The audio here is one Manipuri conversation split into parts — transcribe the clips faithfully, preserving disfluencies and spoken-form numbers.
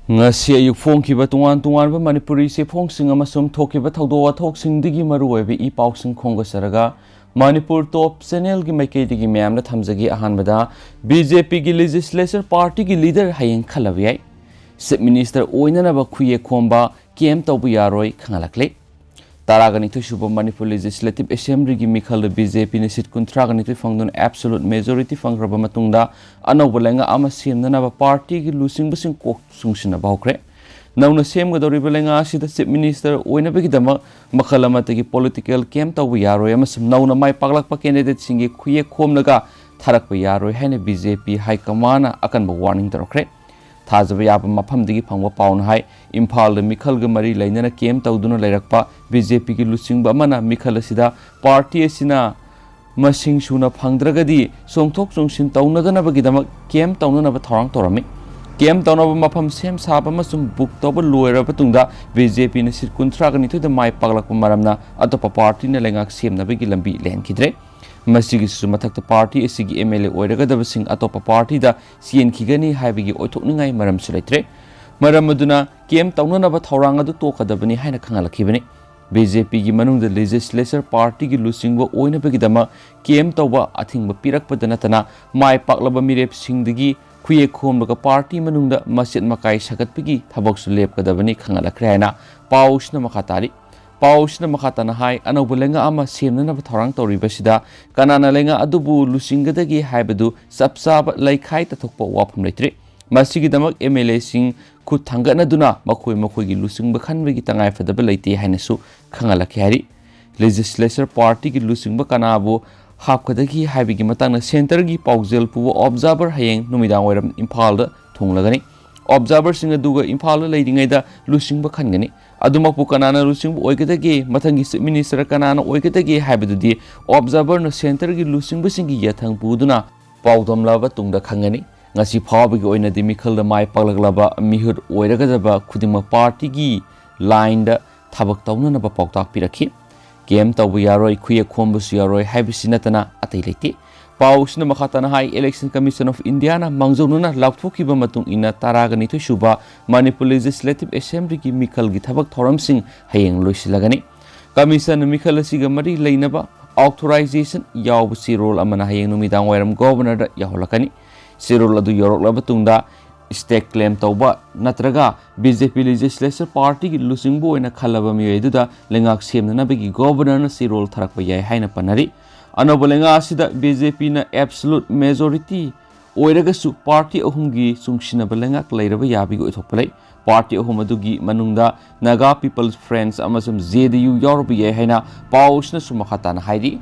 ꯉꯁꯤ ꯑꯌꯨꯛ ꯐꯣꯡꯈꯤꯕ ꯇꯣꯉꯥꯟ ꯇꯣꯉꯥꯟꯕ ꯃꯅꯤꯄꯨꯔꯤ ꯆꯦꯐꯣꯡꯁꯤꯡ ꯑꯃꯁꯨꯡ ꯊꯣꯛꯈꯤꯕ ꯊꯧꯗꯣꯛ ꯋꯥꯊꯣꯛꯁꯤꯡꯗꯒꯤ ꯃꯔꯨꯑꯣꯏꯕ ꯏ ꯄꯥꯎꯁꯤꯡ ꯈꯣꯝꯒꯠꯆꯔꯒ, ꯃꯅꯤꯄꯨꯔ ꯇꯣꯞ ꯆꯦꯅꯦꯜꯒꯤ ꯃꯥꯏꯀꯩꯗꯒꯤ ꯃꯌꯥꯝꯗ ꯊꯝꯖꯒꯦ꯫ ꯑꯍꯥꯟꯕꯗ, ꯕꯤ ꯖꯦ ꯄꯤꯒꯤ ꯂꯦꯖꯤꯁꯂꯦꯆꯔ ꯄꯥꯔꯇꯤꯒꯤ ꯂꯤꯗꯔ ꯍꯌꯦꯡ ꯈꯜꯂꯕ ꯌꯥꯏ꯫ ꯆꯤꯐ ꯃꯤꯅꯤꯁꯇꯔ ꯑꯣꯏꯅꯅꯕ ꯈꯨꯌꯦꯛ ꯈꯣꯝꯕ ꯀꯦꯝ ꯇꯧꯕ ꯌꯥꯔꯣꯏ ꯈꯪꯍꯜꯂꯛꯂꯦ꯫ ꯇꯔꯥꯒ ꯅꯤꯊꯣꯏ ꯁꯨꯕ ꯃꯅꯤꯄꯨꯔ ꯂꯦꯖꯤꯁꯂꯦꯇꯤꯚ ꯑꯦꯁꯦꯝꯕ꯭ꯂꯤꯒꯤ ꯃꯤꯈꯜꯗ ꯕꯤ ꯖꯦ ꯄꯤꯅ ꯁꯤꯠ ꯀꯨꯟꯊ꯭ꯔꯥꯒ ꯅꯤꯊꯣꯏ ꯐꯪꯗꯨꯅ ꯑꯦꯕꯁꯣꯂꯨꯠ ꯃꯦꯖꯣꯔꯤꯇꯤ ꯐꯪꯈ꯭ꯔꯕ ꯃꯇꯨꯡꯗ, ꯑꯅꯧꯕ ꯂꯩꯉꯥꯛ ꯑꯃ ꯁꯦꯝꯅꯅꯕ ꯄꯥꯔꯇꯤꯒꯤ ꯂꯨꯆꯤꯡꯕꯁꯤꯡ ꯀꯣꯛ ꯆꯨꯡꯁꯤꯟꯅꯕ ꯍꯧꯈ꯭ꯔꯦ꯫ ꯅꯧꯅ ꯁꯦꯝꯒꯗꯧꯔꯤꯕ ꯂꯩꯉꯥꯛ ꯑꯁꯤꯗ ꯆꯤꯐ ꯃꯤꯅꯤꯁꯇꯔ ꯑꯣꯏꯅꯕꯒꯤꯗꯃꯛ ꯃꯈꯜ ꯑꯃꯠꯇꯒꯤ ꯄꯣꯂꯤꯇꯤꯀꯦꯜ ꯀꯦꯝ ꯇꯧꯕ ꯌꯥꯔꯣꯏ ꯑꯃꯁꯨꯡ ꯅꯧꯅ ꯃꯥꯏ ꯄꯥꯛꯂꯛꯄ ꯀꯦꯟꯗꯤꯗꯦꯠꯁꯤꯡꯒꯤ ꯈꯨꯌꯦꯛ ꯈꯣꯝꯂꯒ ꯊꯥꯔꯛꯄ ꯌꯥꯔꯣꯏ ꯍꯥꯏꯅ ꯕꯤ ꯖꯦ ꯄꯤ ꯍꯥꯏ ꯀꯃꯥꯟꯅ ꯑꯀꯟꯕ ꯋꯥꯔꯅꯤꯡ ꯇꯧꯔꯛꯈ꯭ꯔꯦ꯫ ꯊꯥꯖꯕ ꯌꯥꯕ ꯃꯐꯝꯗꯒꯤ ꯐꯪꯕ ꯄꯥꯎꯅ ꯍꯥꯏ, ꯏꯝꯐꯥꯜꯗ ꯃꯤꯈꯜꯒ ꯃꯔꯤ ꯂꯩꯅꯅ ꯀꯦꯝ ꯇꯧꯗꯨꯅ ꯂꯩꯔꯛꯄ ꯕꯤ ꯖꯦ ꯄꯤꯒꯤ ꯂꯨꯆꯤꯡꯕ ꯑꯃꯅ ꯃꯤꯈꯜ ꯑꯁꯤꯗ ꯄꯥꯔꯇꯤ ꯑꯁꯤꯅ ꯃꯁꯤꯡ ꯁꯨꯅ ꯐꯪꯗ꯭ꯔꯒꯗꯤ ꯆꯣꯡꯊꯣꯛ ꯆꯣꯡꯁꯤꯟ ꯇꯧꯅꯗꯅꯕꯒꯤꯗꯃꯛ ꯀꯦꯝ ꯇꯧꯅꯅꯕ ꯊꯧꯔꯥꯡ ꯇꯧꯔꯝꯃꯤ꯫ ꯀꯦꯝ ꯇꯧꯅꯕ ꯃꯐꯝ ꯁꯦꯝ ꯁꯥꯕ ꯑꯃꯁꯨꯡ ꯕꯨꯛ ꯇꯧꯕ ꯂꯣꯏꯔꯕ ꯃꯇꯨꯡꯗ ꯕꯤ ꯖꯦ ꯄꯤꯅ ꯁꯤꯠ ꯀꯨꯟꯊ꯭ꯔꯥꯒ ꯅꯤꯊꯣꯏꯗ ꯃꯥꯏ ꯄꯥꯛꯂꯛꯄ ꯃꯔꯝꯅ ꯑꯇꯣꯞꯄ ꯄꯥꯔꯇꯤꯅ ꯂꯩꯉꯥꯛ ꯁꯦꯝꯅꯕꯒꯤ ꯂꯝꯕꯤ ꯂꯩꯍꯟꯈꯤꯗ꯭ꯔꯦ꯫ ꯃꯁꯤꯒꯤꯁꯨ ꯃꯊꯛꯇ, ꯄꯥꯔꯇꯤ ꯑꯁꯤꯒꯤ ꯑꯦꯝ ꯑꯦꯜ ꯑꯦ ꯑꯣꯏꯔꯒꯗꯕꯁꯤꯡ ꯑꯇꯣꯞꯄ ꯄꯥꯔꯇꯤꯗ ꯆꯦꯟꯈꯤꯒꯅꯤ ꯍꯥꯏꯕꯒꯤ ꯑꯣꯏꯊꯣꯛꯅꯤꯡꯉꯥꯏ ꯃꯔꯝꯁꯨ ꯂꯩꯇ꯭ꯔꯦ꯫ ꯃꯔꯝ ꯑꯗꯨꯅ ꯀꯦꯝ ꯇꯧꯅꯅꯕ ꯊꯧꯔꯥꯡ ꯑꯗꯨ ꯇꯣꯛꯀꯗꯕꯅꯤ ꯍꯥꯏꯅ ꯈꯪꯍꯜꯂꯛꯈꯤꯕꯅꯤ꯫ ꯕꯤ ꯖꯦ ꯄꯤꯒꯤ ꯃꯅꯨꯡꯗ ꯂꯦꯖꯤꯁꯂꯦꯆꯔ ꯄꯥꯔꯇꯤꯒꯤ ꯂꯨꯆꯤꯡꯕ ꯑꯣꯏꯅꯕꯒꯤꯗꯃꯛ ꯀꯦꯝ ꯇꯧꯕ ꯑꯊꯤꯡꯕ ꯄꯤꯔꯛꯄꯗ ꯅꯠꯇꯅ, ꯃꯥꯏ ꯄꯥꯛꯂꯕ ꯃꯤꯔꯦꯞꯁꯤꯡꯗꯒꯤ ꯈꯨꯌꯦꯛ ꯈꯣꯝꯂꯒ ꯄꯥꯔꯇꯤ ꯃꯅꯨꯡꯗ ꯃꯆꯦꯠ ꯃꯀꯥꯏ ꯁꯥꯒꯠꯄꯒꯤ ꯊꯕꯛꯁꯨ ꯂꯦꯞꯀꯗꯕꯅꯤ ꯈꯪꯍꯜꯂꯛꯈ꯭ꯔꯦ ꯍꯥꯏꯅ ꯄꯥꯎꯁꯤꯅ ꯃꯈꯥ ꯇꯥꯔꯤ꯫ ꯄꯥꯎꯁꯤꯅ ꯃꯈꯥ ꯇꯥꯅ ꯍꯥꯏ, ꯑꯅꯧꯕ ꯂꯩꯉꯥꯛ ꯑꯃ ꯁꯦꯝꯅꯅꯕ ꯊꯧꯔꯥꯡ ꯇꯧꯔꯤꯕꯁꯤꯗ ꯀꯅꯥꯅ ꯂꯩꯉꯥꯛ ꯑꯗꯨꯕꯨ ꯂꯨꯆꯤꯡꯒꯗꯒꯦ ꯍꯥꯏꯕꯗꯨ ꯆꯞ ꯆꯥꯕ ꯂꯩꯈꯥꯏ ꯇꯥꯊꯣꯛꯄ ꯋꯥꯐꯝ ꯂꯩꯇ꯭ꯔꯤ꯫ ꯃꯁꯤꯒꯤꯗꯃꯛ ꯑꯦꯝ ꯑꯦꯜ ꯑꯦꯁꯤꯡ ꯈꯨꯠ ꯊꯥꯡꯒꯠꯅꯗꯨꯅ ꯃꯈꯣꯏ ꯃꯈꯣꯏꯒꯤ ꯂꯨꯆꯤꯡꯕ ꯈꯟꯕꯒꯤ ꯇꯉꯥꯏꯐꯗꯕ ꯂꯩꯇꯦ ꯍꯥꯏꯅꯁꯨ ꯈꯪꯍꯜꯂꯛꯈꯤ ꯍꯥꯏꯔꯤ꯫ ꯂꯦꯖꯤꯁꯂꯦꯆꯔ ꯄꯥꯔꯇꯤꯒꯤ ꯂꯨꯆꯤꯡꯕ ꯀꯅꯥꯕꯨ ꯍꯥꯞꯀꯗꯒꯦ ꯍꯥꯏꯕꯒꯤ ꯃꯇꯥꯡꯗ ꯁꯦꯟꯇꯔꯒꯤ ꯄꯥꯎꯖꯦꯜ ꯄꯨꯕ ꯑꯣꯕꯖꯥꯔꯚꯔ ꯍꯌꯦꯡ ꯅꯨꯃꯤꯗꯥꯡꯋꯥꯏꯔꯝ ꯏꯝꯐꯥꯜꯗ ꯊꯨꯡꯂꯒꯅꯤ꯫ ꯑꯣꯕꯖꯥꯔꯚꯔꯁꯤꯡ ꯑꯗꯨꯒ ꯏꯝꯐꯥꯜꯗ ꯂꯩꯔꯤꯉꯩꯗ ꯂꯨꯆꯤꯡꯕ ꯈꯟꯒꯅꯤ꯫ ꯑꯗꯨꯃꯛꯄꯨ ꯀꯅꯥꯅ ꯂꯨꯆꯤꯡꯕ ꯑꯣꯏꯒꯗꯒꯦ, ꯃꯊꯪꯒꯤ ꯆꯤꯐ ꯃꯤꯅꯤꯁꯇꯔ ꯀꯅꯥꯅ ꯑꯣꯏꯒꯗꯒꯦ ꯍꯥꯏꯕꯗꯨꯗꯤ ꯑꯣꯕꯖꯥꯔꯚꯔꯅ ꯁꯦꯟꯇꯔꯒꯤ ꯂꯨꯆꯤꯡꯕꯁꯤꯡꯒꯤ ꯌꯥꯊꯪ ꯄꯨꯗꯨꯅ ꯄꯥꯎꯗꯝꯂꯕ ꯇꯨꯡꯗ ꯈꯪꯒꯅꯤ꯫ ꯉꯁꯤ ꯐꯥꯎꯕꯒꯤ ꯑꯣꯏꯅꯗꯤ ꯃꯤꯈꯜꯗ ꯃꯥꯏ ꯄꯥꯛꯂꯛꯂꯕ ꯃꯤꯍꯨꯠ ꯑꯣꯏꯔꯒꯗꯕ ꯈꯨꯗꯤꯡꯃꯛ ꯄꯥꯔꯇꯤꯒꯤ ꯂꯥꯏꯟꯗ ꯊꯕꯛ ꯇꯧꯅꯅꯕ ꯄꯥꯎꯇꯥꯛ ꯄꯤꯔꯛꯈꯤ꯫ ꯀꯦꯝ ꯇꯧꯕ ꯌꯥꯔꯣꯏ, ꯈꯨꯌꯦꯛ ꯈꯣꯝꯕꯁꯨ ꯌꯥꯔꯣꯏ ꯍꯥꯏꯕꯁꯤ ꯅꯠꯇꯅ ꯑꯇꯩ ꯂꯩꯇꯦ꯫ ꯄꯥꯎ ꯑꯁꯤꯅ ꯃꯈꯥ ꯇꯥꯅ ꯍꯥꯏ, Election Commission of Indiaꯅ ꯃꯥꯡꯖꯧꯅꯅ ꯂꯥꯎꯊꯣꯛꯈꯤꯕ ꯃꯇꯨꯡ ꯏꯟꯅ ꯇꯔꯥꯒ ꯅꯤꯊꯣꯏ ꯁꯨꯕ ꯃꯅꯤꯄꯨꯔ Legislative Assemblyꯒꯤ ꯃꯤꯈꯜꯒꯤ ꯊꯕꯛ ꯊꯧꯔꯝꯁꯤꯡ ꯍꯌꯦꯡ ꯂꯣꯏꯁꯤꯜꯂꯒꯅꯤ꯫ Commissionꯅ ꯃꯤꯈꯜ ꯑꯁꯤꯒ ꯃꯔꯤ ꯂꯩꯅꯕ authorization ꯌꯥꯎꯕ ꯆꯦꯔꯣꯜ ꯑꯃꯅ ꯍꯌꯦꯡ ꯅꯨꯃꯤꯗꯥꯡ ꯋꯥꯏꯔꯝ Governorꯗ ꯌꯧꯍꯜꯂꯛꯀꯅꯤ꯫ ꯆꯦꯔꯣꯜ ꯑꯗꯨ ꯌꯧꯔꯛꯂꯕ ꯇꯨꯡꯗ state claim ꯇꯧꯕ ꯅꯠꯇ꯭ꯔꯒ BJP Legislature Partyꯒꯤ ꯂꯨꯆꯤꯡꯕ ꯑꯣꯏꯅ ꯈꯜꯂꯕ ꯃꯤꯑꯣꯏ ꯑꯗꯨꯗ ꯂꯩꯉꯥꯛ ꯁꯦꯝꯅꯅꯕꯒꯤ Governorꯅ ꯆꯦꯔꯣꯜ ꯊꯥꯔꯛꯄ ꯌꯥꯏ ꯍꯥꯏꯅ ꯄꯟꯅꯔꯤ꯫ ꯑꯅꯧꯕ ꯂꯩꯉꯥꯛ ꯑꯁꯤꯗ BJPꯅ absolute majority ꯑꯣꯏꯔꯒꯁꯨ party ꯑꯍꯨꯝꯒꯤ ꯆꯨꯡꯁꯤꯟꯅꯕ ꯂꯩꯉꯥꯛ ꯂꯩꯔꯕ ꯌꯥꯕꯒꯤ ꯑꯣꯏꯊꯣꯛꯄ ꯂꯩ꯫ Party ꯑꯍꯨꯝ ꯑꯗꯨꯒꯤ ꯃꯅꯨꯡꯗ Naga People's Front ꯑꯃꯁꯨꯡ JDU ꯌꯥꯎꯔꯕ ꯌꯥꯏ ꯍꯥꯏꯅ ꯄꯥꯎ ꯑꯁꯤꯅꯁꯨ ꯃꯈꯥ ꯇꯥꯅ ꯍꯥꯏꯔꯤ꯫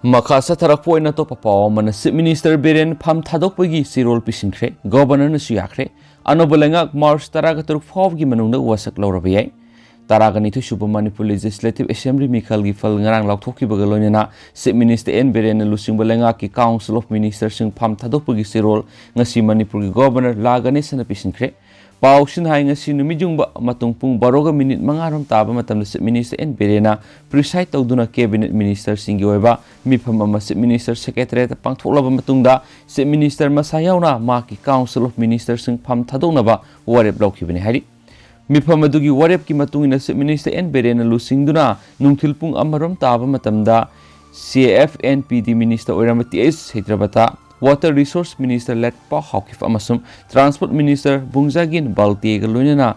ꯃꯈꯥ ꯆꯠꯊꯔꯛꯄ ꯑꯣꯏꯅ ꯑꯇꯣꯞꯄ ꯄꯥꯎ ꯑꯃꯅ, Chief Minister ꯕꯤꯔꯦꯟ ꯐꯝ ꯊꯥꯗꯣꯛꯄꯒꯤ ꯆꯦꯔꯣꯜ ꯄꯤꯁꯤꯟꯈ꯭ꯔꯦ꯫ Governorꯅꯁꯨ ꯌꯥꯈ꯭ꯔꯦ꯫ ꯑꯅꯧꯕ ꯂꯩꯉꯥꯛ March ꯇꯔꯥꯒ ꯇꯔꯨꯛ ꯐꯥꯎꯕꯒꯤ ꯃꯅꯨꯡꯗ ꯋꯥꯁꯛ ꯂꯧꯔꯕ ꯌꯥꯏ꯫ ꯇꯔꯥꯒ ꯅꯤꯊꯣꯏ ꯁꯨꯕ ꯃꯅꯤꯄꯨꯔ Legislative Assembly ꯃꯤꯈꯜꯒꯤ ꯐꯜ ꯉꯔꯥꯡ ꯂꯥꯎꯊꯣꯛꯈꯤꯕꯒ ꯂꯣꯏꯅꯅ Chief Minister ꯑꯦꯟ ꯕꯤꯔꯦꯟꯅ ꯂꯨꯆꯤꯡꯕ ꯂꯩꯉꯥꯛꯀꯤ Council of Ministerꯁꯤꯡ ꯐꯝ ꯊꯥꯗꯣꯛꯄꯒꯤ ꯆꯦꯔꯣꯜ ꯉꯁꯤ ꯃꯅꯤꯄꯨꯔꯒꯤ Governor ꯂꯥ ꯒꯅꯦꯁꯟꯅ ꯄꯤꯁꯤꯟꯈ꯭ꯔꯦ꯫ ꯄꯥꯎꯁꯤꯅ ꯍꯥꯏ, ꯉꯁꯤ ꯅꯨꯃꯤꯠ ꯌꯨꯡꯕ ꯃꯇꯨꯡ ꯄꯨꯡ ꯕꯥꯔꯣꯒ ꯃꯤꯅꯤꯠ ꯃꯉꯥꯔꯣꯝ ꯇꯥꯕ ꯃꯇꯝꯗ Chief Minister ꯑꯦꯟ ꯕꯤꯔꯦꯟꯅ preside ꯇꯧꯗꯨꯅ Cabinet Ministerꯁꯤꯡꯒꯤ ꯑꯣꯏꯕ ꯃꯤꯐꯝ ꯑꯃ Chief Minister Secretariatꯇ ꯄꯥꯡꯊꯣꯛꯂꯕ ꯃꯇꯨꯡꯗ, Chief Minister ꯃꯁꯥ ꯌꯥꯎꯅ ꯃꯍꯥꯛꯀꯤ Council of Ministerꯁꯤꯡ ꯐꯝ ꯊꯥꯗꯣꯛꯅꯕ ꯋꯥꯔꯦꯞ ꯂꯧꯈꯤꯕꯅꯤ ꯍꯥꯏꯔꯤ꯫ ꯃꯤꯐꯝ ꯑꯗꯨꯒꯤ ꯋꯥꯔꯦꯞꯀꯤ ꯃꯇꯨꯡ ꯏꯟꯅ Chief Minister ꯑꯦꯟ ꯕꯤꯔꯦꯟꯅ ꯂꯨꯆꯤꯡꯗꯨꯅ ꯅꯨꯡꯊꯤꯜ ꯄꯨꯡ ꯑꯃꯔꯣꯝ ꯇꯥꯕ ꯃꯇꯝꯗ C F N P D Minister ꯑꯣꯏꯔꯝꯕ ꯇꯤ ꯑꯩꯆ ꯁꯩꯇ꯭ꯔꯕꯇ, Water Resource Minister ꯂꯦꯠꯄ ꯍꯥꯎꯀꯤꯞ ꯑꯃꯁꯨꯡ Transport Minister ꯕꯨꯡꯖꯥꯒꯤꯟ ꯕꯥꯜꯇꯦꯒ ꯂꯣꯏꯅꯅ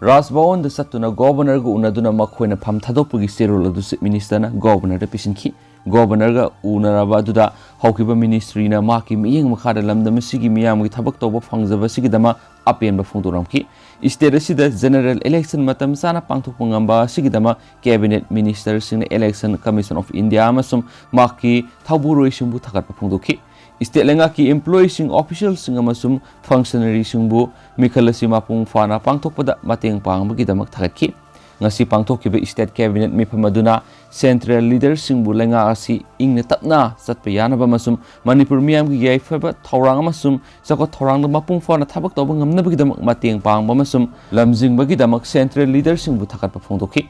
ꯔꯥꯖ ꯚꯋꯟꯗ ꯆꯠꯇꯨꯅ Governorꯒ ꯎꯅꯗꯨꯅ ꯃꯈꯣꯏꯅ ꯐꯝ ꯊꯥꯗꯣꯛꯄꯒꯤ ꯆꯦꯔꯣꯜ ꯑꯗꯨ Chief Ministerꯅ Governorꯗ ꯄꯤꯁꯤꯟꯈꯤ꯫ Governorꯒ ꯎꯅꯔꯕ ꯑꯗꯨꯗ ꯍꯧꯈꯤꯕ ministryꯅ ꯃꯍꯥꯛꯀꯤ ꯃꯤꯠꯌꯦꯡ ꯃꯈꯥꯗ ꯂꯝꯗꯝ ꯑꯁꯤꯒꯤ ꯃꯤꯌꯥꯝꯒꯤ ꯊꯕꯛ ꯇꯧꯕ ꯐꯪꯖꯕ ꯑꯁꯤꯒꯤꯗꯃꯛ ꯑꯄꯦꯟꯕ ꯐꯣꯡꯗꯣꯛꯂꯝꯈꯤ꯫ State ꯑꯁꯤꯗ general election ꯃꯇꯝ ꯆꯥꯅ ꯄꯥꯡꯊꯣꯛꯄ ꯉꯝꯕ ꯑꯁꯤꯒꯤꯗꯃꯛ Cabinet Ministerꯁꯤꯡꯅ Election Commission of India ꯑꯃꯁꯨꯡ ꯃꯍꯥꯛꯀꯤ ꯊꯧꯕꯨꯔꯣꯏꯁꯤꯡꯕꯨ ꯊꯥꯒꯠꯄ ꯐꯣꯡꯗꯣꯛꯈꯤ꯫ State ꯂꯩꯉꯥꯛꯀꯤ employeeꯁꯤꯡ, officialꯁꯤꯡ ꯑꯃꯁꯨꯡ functionaryꯁꯤꯡꯕꯨ ꯃꯤꯈꯜ ꯑꯁꯤ ꯃꯄꯨꯡ ꯐꯥꯅ ꯄꯥꯡꯊꯣꯛꯄꯗ ꯃꯇꯦꯡ ꯄꯥꯡꯕꯒꯤꯗꯃꯛ ꯊꯥꯒꯠꯈꯤ꯫ ꯉꯁꯤ ꯄꯥꯡꯊꯣꯛꯈꯤꯕ State Cabinet ꯃꯤꯐꯝ ꯑꯗꯨꯅ central leaderꯁꯤꯡꯕꯨ ꯂꯩꯉꯥꯛ ꯑꯁꯤ ꯏꯪꯅ ꯇꯞꯅ ꯆꯠꯄ ꯌꯥꯅꯕ ꯑꯃꯁꯨꯡ ꯃꯅꯤꯄꯨꯔ ꯃꯤꯌꯥꯝꯒꯤ ꯌꯥꯏꯐꯕ ꯊꯧꯔꯥꯡ ꯑꯃꯁꯨꯡ ꯆꯥꯎꯈꯠ ꯊꯧꯔꯥꯡꯗ ꯃꯄꯨꯡ ꯐꯥꯅ ꯊꯕꯛ ꯇꯧꯕ ꯉꯝꯅꯕꯒꯤꯗꯃꯛ ꯃꯇꯦꯡ ꯄꯥꯡꯕ ꯑꯃꯁꯨꯡ ꯂꯝꯖꯤꯡꯕꯒꯤꯗꯃꯛ central leaderꯁꯤꯡꯕꯨ ꯊꯥꯒꯠꯄ ꯐꯣꯡꯗꯣꯛꯈꯤ꯫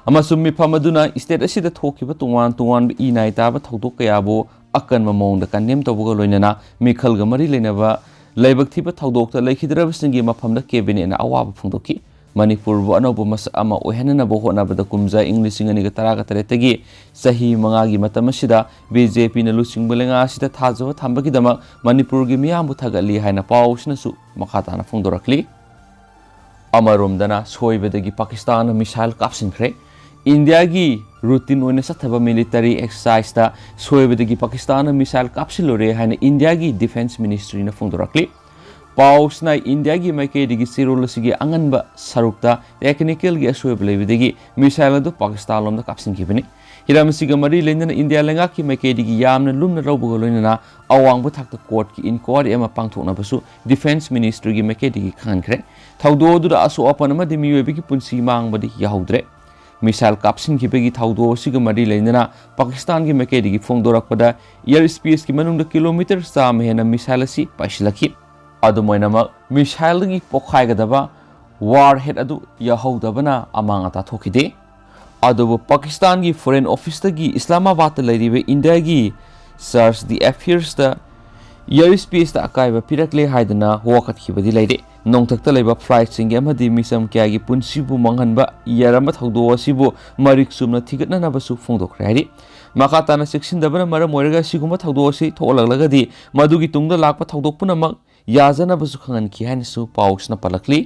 ꯑꯃꯁꯨꯡ ꯃꯤꯐꯝ ꯑꯗꯨꯅ state ꯑꯁꯤꯗ ꯊꯣꯛꯈꯤꯕ ꯇꯣꯉꯥꯟ ꯇꯣꯉꯥꯟꯕ ꯏ ꯅꯥꯏ ꯇꯥꯕ ꯊꯧꯗꯣꯛ ꯀꯌꯥꯕꯨ ꯑꯀꯟꯕ ꯃꯑꯣꯡꯗ ꯀꯟꯗꯦꯝ ꯇꯧꯕꯒ ꯂꯣꯏꯅꯅ ꯃꯤꯈꯜꯒ ꯃꯔꯤ ꯂꯩꯅꯕ ꯂꯥꯏꯕꯛ ꯊꯤꯕ ꯊꯧꯗꯣꯛꯇ ꯂꯩꯈꯤꯗ꯭ꯔꯕꯁꯤꯡꯒꯤ ꯃꯐꯝꯗ ꯀꯦꯕꯤꯅꯦꯠꯅ ꯑꯋꯥꯕ ꯐꯣꯡꯗꯣꯛꯈꯤ꯫ ꯃꯅꯤꯄꯨꯔꯕꯨ ꯑꯅꯧꯕ ꯃꯁꯛ ꯑꯃ ꯑꯣꯏꯍꯟꯅꯅꯕ ꯍꯣꯠꯅꯕꯗ ꯀꯨꯝꯖꯥ ꯏꯪ ꯂꯤꯁꯤꯡ ꯑꯅꯤꯒ ꯇꯔꯥꯒ ꯇꯔꯦꯠꯇꯒꯤ ꯆꯍꯤ ꯃꯉꯥꯒꯤ ꯃꯇꯝ ꯑꯁꯤꯗ ꯕꯤ ꯖꯦ ꯄꯤꯅ ꯂꯨꯆꯤꯡꯕ ꯂꯩꯉꯥꯛ ꯑꯁꯤꯗ ꯊꯥꯖꯕ ꯊꯝꯕꯒꯤꯗꯃꯛ ꯃꯅꯤꯄꯨꯔꯒꯤ ꯃꯤꯌꯥꯝꯕꯨ ꯊꯥꯒꯠꯂꯤ ꯍꯥꯏꯅ ꯄꯥꯎ ꯑꯁꯤꯅꯁꯨ ꯃꯈꯥ ꯇꯥꯅ ꯐꯣꯡꯗꯣꯔꯛꯂꯤ꯫ ꯑꯃꯔꯣꯝꯗꯅ ꯁꯣꯏꯕꯗꯒꯤ ꯄꯥꯀꯤꯁꯇꯥꯟꯅ ꯃꯤꯁꯥꯏꯜ ꯀꯥꯞꯁꯤꯟꯈ꯭ꯔꯦ꯫ ꯏꯟꯗꯤꯌꯥꯒꯤ ꯔꯨꯇꯤꯟ ꯑꯣꯏꯅ ꯆꯠꯊꯕ ꯃꯤꯂꯤꯇꯔꯤ ꯑꯦꯛꯁꯔꯁꯥꯏꯖꯇ ꯁꯣꯏꯕꯗꯒꯤ ꯄꯥꯀꯤꯁꯇꯥꯟꯅ ꯃꯤꯁꯥꯏꯜ ꯀꯥꯞꯁꯤꯜꯂꯨꯔꯦ ꯍꯥꯏꯅ ꯏꯟꯗꯤꯌꯥꯒꯤ ꯗꯤꯐꯦꯟꯁ ꯃꯤꯅꯤꯁꯇ꯭ꯔꯤꯅ ꯐꯣꯡꯗꯣꯔꯛꯂꯤ꯫ ꯄꯥꯎꯁꯤꯅ ꯏꯟꯗꯤꯌꯥꯒꯤ ꯃꯥꯏꯀꯩꯗꯒꯤ ꯆꯦꯔꯣꯜ ꯑꯁꯤꯒꯤ ꯑꯉꯟꯕ ꯁꯔꯨꯛꯇ ꯇꯦꯛꯅꯤꯀꯦꯜꯒꯤ ꯑꯁꯣꯏꯕ ꯂꯩꯕꯗꯒꯤ ꯃꯤꯁꯥꯏꯜ ꯑꯗꯨ ꯄꯥꯀꯤꯁꯇꯥꯟ ꯂꯣꯝꯗ ꯀꯥꯞꯁꯤꯟꯈꯤꯕꯅꯤ꯫ ꯍꯤꯔꯝ ꯑꯁꯤꯒ ꯃꯔꯤ ꯂꯩꯅꯅ ꯏꯟꯗꯤꯌꯥ ꯂꯩꯉꯥꯛꯀꯤ ꯃꯥꯏꯀꯩꯗꯒꯤ ꯌꯥꯝꯅ ꯂꯨꯝꯅ ꯂꯧꯕꯒ ꯂꯣꯏꯅꯅ ꯑꯋꯥꯡꯕ ꯊꯥꯛꯇ ꯀꯣꯔꯠꯀꯤ ꯏꯟꯀ꯭ꯋꯥꯔꯤ ꯑꯃ ꯄꯥꯡꯊꯣꯛꯅꯕꯁꯨ ꯗꯤꯐꯦꯟꯁ ꯃꯤꯅꯤꯁꯇ꯭ꯔꯤꯒꯤ ꯃꯥꯏꯀꯩꯗꯒꯤ ꯈꯪꯍꯟꯈ꯭ꯔꯦ꯫ ꯊꯧꯗꯣꯛ ꯑꯗꯨꯗ ꯑꯁꯣꯛ ꯑꯄꯟ ꯑꯃꯗꯤ ꯃꯤꯑꯣꯏꯕꯒꯤ ꯄꯨꯟꯁꯤ ꯃꯥꯡꯕꯗꯤ ꯌꯥꯎꯍꯧꯗ꯭ꯔꯦ꯫ ꯃꯤꯁꯥꯏꯜ ꯀꯥꯞꯁꯤꯟꯈꯤꯕꯒꯤ ꯊꯧꯗꯣꯛ ꯑꯁꯤꯒ ꯃꯔꯤ ꯂꯩꯅꯅ ꯄꯥꯀꯤꯁꯇꯥꯟꯒꯤ ꯃꯥꯏꯀꯩꯗꯒꯤ ꯐꯣꯡꯗꯣꯔꯛꯄꯗ, ꯏꯌꯔ ꯁ꯭ꯄꯦꯁꯀꯤ ꯃꯅꯨꯡꯗ ꯀꯤꯂꯣꯃꯤꯇꯔ ꯆꯥꯝꯃ ꯍꯦꯟꯅ ꯃꯤꯁꯥꯏꯜ ꯑꯁꯤ ꯄꯥꯏꯁꯤꯜꯂꯛꯈꯤ꯫ ꯑꯗꯨꯝ ꯑꯣꯏꯅꯃꯛ, ꯃꯤꯁꯥꯏꯜꯗꯒꯤ ꯄꯣꯈꯥꯏꯒꯗꯕ ꯋꯥꯔ ꯍꯦꯗ ꯑꯗꯨ ꯌꯥꯍꯧꯗꯕꯅ ꯑꯃꯥꯡ ꯑꯇꯥ ꯊꯣꯛꯈꯤꯗꯦ꯫ ꯑꯗꯨꯕꯨ ꯄꯥꯀꯤꯁꯇꯥꯟꯒꯤ ꯐꯣꯔꯦꯟ ꯑꯣꯐꯤꯁꯇꯒꯤ ꯏꯁꯂꯥꯃꯥꯕꯥꯗꯇ ꯂꯩꯔꯤꯕ ꯏꯟꯗꯤꯌꯥꯒꯤ ꯆꯥꯔꯖ ꯗꯤ ꯑꯦꯐꯤꯌꯔꯁꯇ ꯏꯌꯔ ꯁ꯭ꯄꯦꯁꯇ ꯑꯀꯥꯏꯕ ꯄꯤꯔꯛꯂꯦ ꯍꯥꯏꯗꯨꯅ ꯋꯥꯀꯠꯈꯤꯕꯗꯤ ꯂꯩꯔꯤ꯫ ꯅꯣꯡꯊꯛꯇ ꯂꯩꯕ ꯐ꯭ꯂꯥꯏꯠꯁꯤꯡꯒꯤ ꯑꯃꯗꯤ ꯃꯤꯆꯝ ꯀꯌꯥꯒꯤ ꯄꯨꯟꯁꯤꯕꯨ ꯃꯥꯡꯍꯟꯕ ꯌꯥꯔꯝꯕ ꯊꯧꯗꯣꯛ ꯑꯁꯤꯕꯨ ꯃꯔꯤꯛ ꯆꯨꯝꯅ ꯊꯤꯒꯠꯅꯅꯕꯁꯨ ꯐꯣꯡꯗꯣꯛꯈ꯭ꯔꯦ ꯍꯥꯏꯔꯤ꯫ ꯃꯈꯥ ꯇꯥꯅ ꯆꯦꯛꯁꯤꯟꯗꯕꯅ ꯃꯔꯝ ꯑꯣꯏꯔꯒ ꯑꯁꯤꯒꯨꯝꯕ ꯊꯧꯗꯣꯛ ꯑꯁꯤ ꯊꯣꯛꯍꯜꯂꯛꯂꯒꯗꯤ ꯃꯗꯨꯒꯤ ꯇꯨꯡꯗ ꯂꯥꯛꯄ ꯊꯧꯗꯣꯛ ꯄꯨꯝꯅꯃꯛ ꯌꯥꯖꯅꯕꯁꯨ ꯈꯪꯍꯟꯈꯤ ꯍꯥꯏꯅꯁꯨ ꯄꯥꯎꯁꯤꯅ ꯄꯜꯂꯛꯂꯤ꯫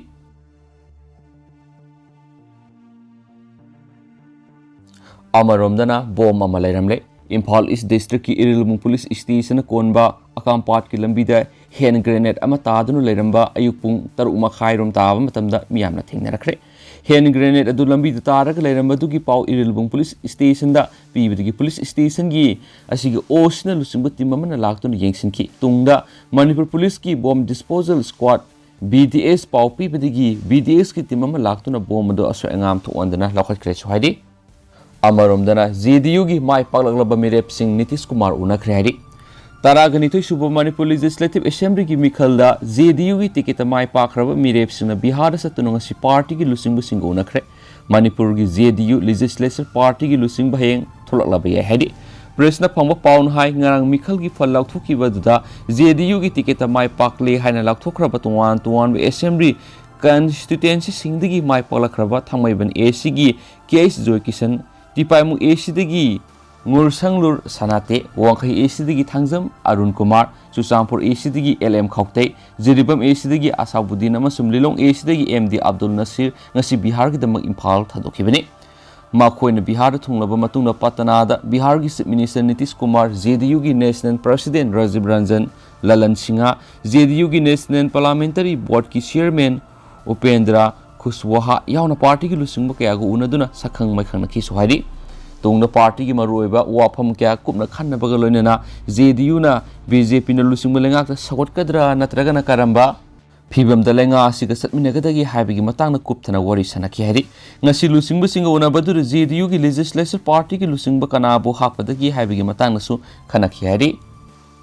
ꯑꯃꯔꯣꯝꯗꯅ ꯕꯣꯝ ꯑꯃ ꯂꯩꯔꯝꯂꯦ꯫ ꯏꯝꯐꯥꯜ ꯏꯁ ꯗꯤꯁꯇ꯭ꯔꯤꯛꯀꯤ ꯏꯔꯤꯜꯕꯨꯡ ꯄꯨꯂꯤꯁ ꯁ꯭ꯇꯦꯁꯟꯅ ꯀꯣꯟꯕ ꯑꯀꯥꯝꯄꯥꯠꯀꯤ ꯂꯝꯕꯤꯗ ꯍꯦꯟ ꯒ꯭ꯔꯦꯅꯦꯗ ꯑꯃ ꯇꯥꯗꯨꯅ ꯂꯩꯔꯝꯕ ꯑꯌꯨꯛ ꯄꯨꯡ ꯇꯔꯨꯛ ꯃꯈꯥꯏꯔꯣꯝ ꯇꯥꯕ ꯃꯇꯝꯗ ꯃꯤꯌꯥꯝꯅ ꯊꯦꯡꯅꯔꯛꯈ꯭ꯔꯦ꯫ ꯍꯦꯟ ꯒ꯭ꯔꯦꯅꯦꯗ ꯑꯗꯨ ꯂꯝꯕꯤꯗ ꯇꯥꯔꯒ ꯂꯩꯔꯝꯕꯗꯨꯒꯤ ꯄꯥꯎ ꯏꯔꯤꯜꯕꯨꯡ ꯄꯨꯂꯤꯁ ꯁ꯭ꯇꯦꯁꯟꯗ ꯄꯤꯕꯗꯒꯤ ꯄꯨꯂꯤꯁ ꯁ꯭ꯇꯦꯁꯟꯒꯤ ꯑꯁꯤꯒꯤ ꯑꯣꯁꯤꯅ ꯂꯨꯆꯤꯡꯕ ꯇꯤꯝ ꯑꯃꯅ ꯂꯥꯛꯇꯨꯅ ꯌꯦꯡꯁꯤꯟꯈꯤ꯫ ꯇꯨꯡꯗ ꯃꯅꯤꯄꯨꯔ ꯄꯨꯂꯤꯁꯀꯤ bomb disposal squad, B D S, ꯄꯥꯎ ꯄꯤꯕꯗꯒꯤ ꯕꯤ ꯗꯤ ꯑꯦꯁꯀꯤ ꯇꯤꯝ ꯑꯃ ꯂꯥꯛꯇꯨꯅ ꯕꯣꯝ ꯑꯗꯨ ꯑꯁꯣꯏ ꯑꯉꯥꯝ ꯊꯣꯛꯍꯟꯗꯅ ꯂꯧꯈꯠꯈ꯭ꯔꯦꯁꯨ ꯍꯥꯏꯔꯤ꯫ ꯑꯃꯔꯣꯝꯗꯅ ꯖꯦ ꯗꯤ ꯌꯨꯒꯤ ꯃꯥꯏ ꯄꯥꯛꯂꯛꯂꯕ ꯃꯤꯔꯦꯞꯁꯤꯡ ꯅꯤꯇꯤꯁ ꯀꯨꯃꯥꯔ ꯎꯅꯈ꯭ꯔꯦ ꯍꯥꯏꯔꯤ꯫ ꯇꯔꯥꯒ ꯅꯤꯊꯣꯏ ꯁꯨꯕ ꯃꯅꯤꯄꯨꯔ ꯂꯦꯖꯤꯁꯂꯦꯇꯤꯚ ꯑꯦꯁꯦꯝꯕ꯭ꯂꯤꯒꯤ ꯃꯤꯈꯜꯗ ꯖꯦ ꯗꯤ ꯌꯨꯒꯤ ꯇꯤꯀꯦꯠꯇ ꯃꯥꯏ ꯄꯥꯛꯈ꯭ꯔꯕ ꯃꯤꯔꯦꯞꯁꯤꯡꯅ ꯕꯤꯍꯥꯔꯗ ꯆꯠꯇꯨꯅ ꯉꯁꯤ ꯄꯥꯔꯇꯤꯒꯤ ꯂꯨꯆꯤꯡꯕꯁꯤꯡꯒ ꯎꯅꯈ꯭ꯔꯦ꯫ ꯃꯅꯤꯄꯨꯔꯒꯤ ꯖꯦ ꯗꯤ ꯌꯨ ꯂꯦꯖꯤꯁꯂꯦꯆꯔ ꯄꯥꯔꯇꯤꯒꯤ ꯂꯨꯆꯤꯡꯕ ꯍꯌꯦꯡ ꯊꯣꯛꯂꯛꯂꯕ ꯌꯥꯏ ꯍꯥꯏꯔꯤ꯫ ꯄ꯭ꯔꯦꯁꯅ ꯐꯪꯕ ꯄꯥꯎꯅ ꯍꯥꯏ, ꯉꯔꯥꯡ ꯃꯤꯈꯜꯒꯤ ꯐꯜ ꯂꯥꯎꯊꯣꯛꯈꯤꯕ ꯑꯗꯨꯗ ꯖꯦ ꯗꯤ ꯌꯨꯒꯤ ꯇꯤꯀꯦꯠꯇ ꯃꯥꯏ ꯄꯥꯛꯂꯦ ꯍꯥꯏꯅ ꯂꯥꯎꯊꯣꯛꯈ꯭ꯔꯕ ꯇꯣꯉꯥꯟ ꯇꯣꯉꯥꯟꯕ ꯑꯦꯁꯦꯝꯕ꯭ꯂꯤ ꯀꯟꯁꯇꯤꯇ꯭ꯌꯨꯑꯦꯟꯁꯤꯁꯤꯡꯗꯒꯤ ꯃꯥꯏ ꯄꯥꯛꯂꯛꯈ꯭ꯔꯕ ꯊꯥꯡꯃꯩꯕꯟ ꯑꯦ ꯁꯤꯒꯤ ꯀꯦ ꯑꯩꯆ ꯖꯣꯏꯀꯤꯁꯟ, ꯇꯤꯄꯥꯏꯃꯨ ꯑꯦ ꯁꯤꯗꯒꯤ ꯉꯨꯔꯁꯪꯂꯨꯔ ꯁꯅꯥꯇꯦ, ꯋꯥꯡꯈꯩ ꯑꯦ ꯁꯤꯗꯒꯤ ꯊꯥꯡꯖꯝ ꯑꯔꯨꯟ ꯀꯨꯃꯥꯔ, ꯆꯨꯔꯆꯥꯟꯄꯨꯔ ꯑꯦ ꯁꯤꯗꯒꯤ ꯑꯦꯜ ꯑꯦꯝ ꯈꯥꯎꯇꯩ, ꯖꯤꯔꯤꯕꯥꯝ ꯑꯦ ꯁꯤꯗꯒꯤ ꯑꯁꯥꯕꯨꯗꯤꯟ ꯑꯃꯁꯨꯡ ꯂꯤꯂꯣꯡ ꯑꯦ ꯁꯤꯗꯒꯤ ꯑꯦꯝ ꯗꯤ ꯑꯕꯗꯨꯜ ꯅꯁꯤꯔ ꯉꯁꯤ ꯕꯤꯍꯥꯔꯒꯤꯗꯃꯛ ꯏꯝꯐꯥꯜ ꯊꯥꯗꯣꯛꯈꯤꯕꯅꯤ꯫ ꯃꯈꯣꯏꯅ ꯕꯤꯍꯥꯔꯗ ꯊꯨꯡꯂꯕ ꯃꯇꯨꯡꯗ ꯄꯇꯅꯥꯗ ꯕꯤꯍꯥꯔꯒꯤ chief minister Nitish Kumar, J D ꯌꯨꯒꯤ national president Rajiv Ranjan, Lalan Singh, J D ꯌꯨꯒꯤ ꯅꯦꯁꯅꯦꯜ ꯄꯥꯔꯂꯥꯃꯦꯟꯇꯔꯤ ꯕꯣꯔꯗꯀꯤ ꯆꯤꯌꯔꯃꯦꯟ ꯎꯄꯦꯟꯗ꯭ꯔ ꯈꯨꯁꯋꯥꯍꯥ ꯌꯥꯎꯅ ꯄꯥꯔꯇꯤꯒꯤ ꯂꯨꯆꯤꯡꯕ ꯀꯌꯥꯒ ꯎꯅꯗꯨꯅ ꯁꯛꯈꯪ ꯃꯥꯏꯈꯪꯅꯈꯤꯁꯨ ꯍꯥꯏꯔꯤ꯫ ꯇꯨꯡꯗ ꯄꯥꯔꯇꯤꯒꯤ ꯃꯔꯨꯑꯣꯏꯕ ꯋꯥꯐꯝ ꯀꯌꯥ ꯀꯨꯞꯅ ꯈꯟꯅꯕꯒ ꯂꯣꯏꯅꯅ ꯖꯦ ꯗꯤ ꯌꯨꯅ ꯕꯤ ꯖꯦ ꯄꯤꯅ ꯂꯨꯆꯤꯡꯕ ꯂꯩꯉꯥꯛꯇ ꯁꯧꯒꯠꯀꯗ꯭ꯔꯥ ꯅꯠꯇ꯭ꯔꯒꯅ ꯀꯔꯝꯕ ꯐꯤꯕꯝꯗ ꯂꯩꯉꯥꯛ ꯑꯁꯤꯒ ꯆꯠꯃꯤꯟꯅꯒꯗꯒꯦ ꯍꯥꯏꯕꯒꯤ ꯃꯇꯥꯡꯗ ꯀꯨꯞꯊꯅ ꯋꯥꯔꯤ ꯁꯥꯟꯅꯈꯤ ꯍꯥꯏꯔꯤ꯫ ꯉꯁꯤ ꯂꯨꯆꯤꯡꯕꯁꯤꯡꯒ ꯎꯅꯕꯗꯨꯗ ꯖꯦ ꯗꯤ ꯌꯨꯒꯤ ꯂꯦꯖꯤꯁꯂꯦꯆꯔ ꯄꯥꯔꯇꯤꯒꯤ ꯂꯨꯆꯤꯡꯕ ꯀꯅꯥꯕꯨ ꯍꯥꯞꯀꯗꯒꯦ ꯍꯥꯏꯕꯒꯤ ꯃꯇꯥꯡꯗꯁꯨ ꯈꯟꯅꯈꯤ ꯍꯥꯏꯔꯤ꯫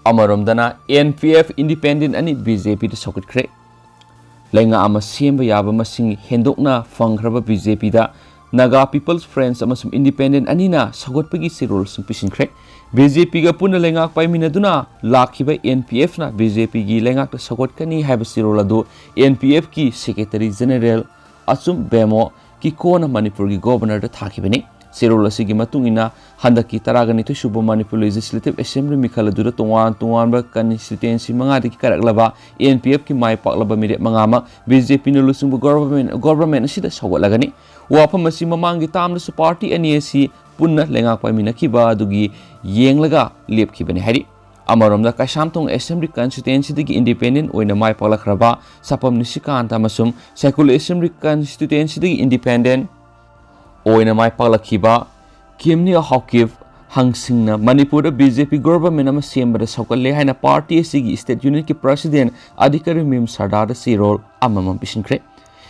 ꯑꯃꯔꯣꯝꯗꯅ ꯑꯦꯟ ꯄꯤ ꯑꯦꯐ ꯏꯟꯗꯤꯄꯦꯟꯗꯦꯟ ꯑꯅꯤ ꯕꯤ ꯖꯦ ꯄꯤꯗ ꯁꯧꯒꯠꯈ꯭ꯔꯦ꯫ ꯂꯩꯉꯥꯛ ꯑꯃ ꯁꯦꯝꯕ ꯌꯥꯕ ꯃꯁꯤꯡ ꯍꯦꯟꯗꯣꯛꯅ ꯐꯪꯈ꯭ꯔꯕ ꯕꯤ ꯖꯦ ꯄꯤꯗ ꯅꯥꯒꯥ ꯄꯤꯄꯜꯁ ꯐ꯭ꯔꯟꯠ ꯑꯃꯁꯨꯡ ꯏꯟꯗꯤꯄꯦꯟꯗꯦꯟ ꯑꯅꯤꯅ ꯁꯧꯒꯠꯄꯒꯤ ꯆꯦꯔꯣꯜꯁꯤꯡ ꯄꯤꯁꯤꯟꯈ꯭ꯔꯦ꯫ ꯕꯤ ꯖꯦ ꯄꯤꯒ ꯄꯨꯟꯅ ꯂꯩꯉꯥꯛ ꯄꯥꯏꯃꯤꯟꯅꯗꯨꯅ ꯂꯥꯛꯈꯤꯕ ꯑꯦꯟ ꯄꯤ ꯑꯦꯐꯅ ꯕꯤ ꯖꯦ ꯄꯤꯒꯤ ꯂꯩꯉꯥꯛꯇ ꯁꯧꯒꯠꯀꯅꯤ ꯍꯥꯏꯕ ꯆꯦꯔꯣꯜ ꯑꯗꯨ ꯑꯦꯟ ꯄꯤ ꯑꯦꯐꯀꯤ ꯁꯦꯀ꯭ꯔꯦꯇꯔꯤ ꯖꯦꯅꯦꯔꯦꯜ ꯑꯆꯨꯝ ꯕꯦꯃꯣ ꯀꯤꯀꯣꯅ ꯃꯅꯤꯄꯨꯔꯒꯤ ꯒꯣꯕꯔꯅꯔꯗ ꯊꯥꯈꯤꯕꯅꯤ꯫ ꯆꯦꯔꯣꯜ ꯑꯁꯤꯒꯤ ꯃꯇꯨꯡ ꯏꯟꯅ ꯍꯟꯗꯛꯀꯤ ꯇꯔꯥꯒ ꯅꯤꯊꯣꯏ ꯁꯨꯕ ꯃꯅꯤꯄꯨꯔ ꯂꯦꯖꯤꯁꯂꯦꯇꯤꯚ ꯑꯦꯁꯦꯝꯕ꯭ꯂꯤ ꯃꯤꯈꯜ ꯑꯗꯨꯗ ꯇꯣꯉꯥꯟ ꯇꯣꯉꯥꯟꯕ ꯀꯟꯁꯇꯤꯇ꯭ꯌꯨꯑꯦꯟꯁꯤ ꯃꯉꯥꯗꯒꯤ ꯀꯥꯔꯛꯂꯕ ꯑꯦꯟ ꯄꯤ ꯑꯦꯐꯀꯤ ꯃꯥꯏ ꯄꯥꯛꯂꯕ ꯃꯤꯔꯦꯞ ꯃꯉꯥꯃꯛ ꯕꯤ ꯖꯦ ꯄꯤꯅ ꯂꯨꯆꯤꯡꯕ ꯒꯣꯕꯔꯃꯦꯟ, ꯒꯣꯕꯔꯃꯦꯟ ꯑꯁꯤꯗ ꯁꯧꯒꯠꯂꯒꯅꯤ꯫ ꯋꯥꯐꯝ ꯑꯁꯤ ꯃꯃꯥꯡꯒꯤ ꯇꯥꯝꯗꯁꯨ ꯄꯥꯔꯇꯤ ꯑꯅꯤ ꯑꯁꯤ ꯄꯨꯟꯅ ꯂꯩꯉꯥꯛ ꯄꯥꯏꯃꯤꯟꯅꯈꯤꯕ ꯑꯗꯨꯒꯤ ꯌꯦꯡꯂꯒ ꯂꯦꯞꯈꯤꯕꯅꯤ ꯍꯥꯏꯔꯤ꯫ ꯑꯃꯔꯣꯝꯗ ꯀꯩꯁꯥꯝꯊꯣꯡ ꯑꯦꯁꯦꯝꯕ꯭ꯂꯤ ꯀꯟꯁꯇꯤꯇ꯭ꯌꯨꯑꯦꯟꯁꯤꯗꯒꯤ ꯏꯟꯗꯤꯄꯦꯟꯗꯦꯟ ꯑꯣꯏꯅ ꯃꯥꯏ ꯄꯥꯛꯂꯛꯈ꯭ꯔꯕ ꯁꯥꯄꯝ ꯅꯤꯁꯤꯀꯥꯟꯇ ꯑꯃꯁꯨꯡ ꯁꯥꯏꯀꯨꯜ ꯑꯦꯁꯦꯝꯕ꯭ꯂꯤ ꯀꯟꯁꯇꯤꯇ꯭ꯌꯨꯑꯦꯟꯁꯤꯗꯒꯤ ꯏꯟꯗꯤꯄꯦꯟꯗꯦꯟ ꯑꯣꯏꯅ ꯃꯥꯏ ꯄꯥꯛꯂꯛꯈꯤꯕ ꯀꯤꯝꯅꯤ ꯍꯥꯎꯀꯤꯞ ꯍꯪꯁꯤꯡꯅ ꯃꯅꯤꯄꯨꯔꯗ ꯕꯤ ꯖꯦ ꯄꯤ ꯒꯣꯚꯔꯟꯃꯦꯟꯠ ꯑꯃ ꯁꯦꯝꯕꯗ ꯁꯧꯒꯠꯂꯦ ꯍꯥꯏꯅ ꯄꯥꯔꯇꯤ ꯑꯁꯤꯒꯤ ꯁ꯭ꯇꯦꯠ ꯌꯨꯅꯤꯠꯀꯤ ꯄ꯭ꯔꯁꯤꯗꯦꯟꯠ ꯑꯗꯤꯀꯥꯔꯤ ꯃꯤꯝ ꯁꯔꯗꯥꯔꯗ ꯆꯦꯔꯣꯜ ꯑꯃꯃꯝ ꯄꯤꯁꯤꯟꯈ꯭ꯔꯦ꯫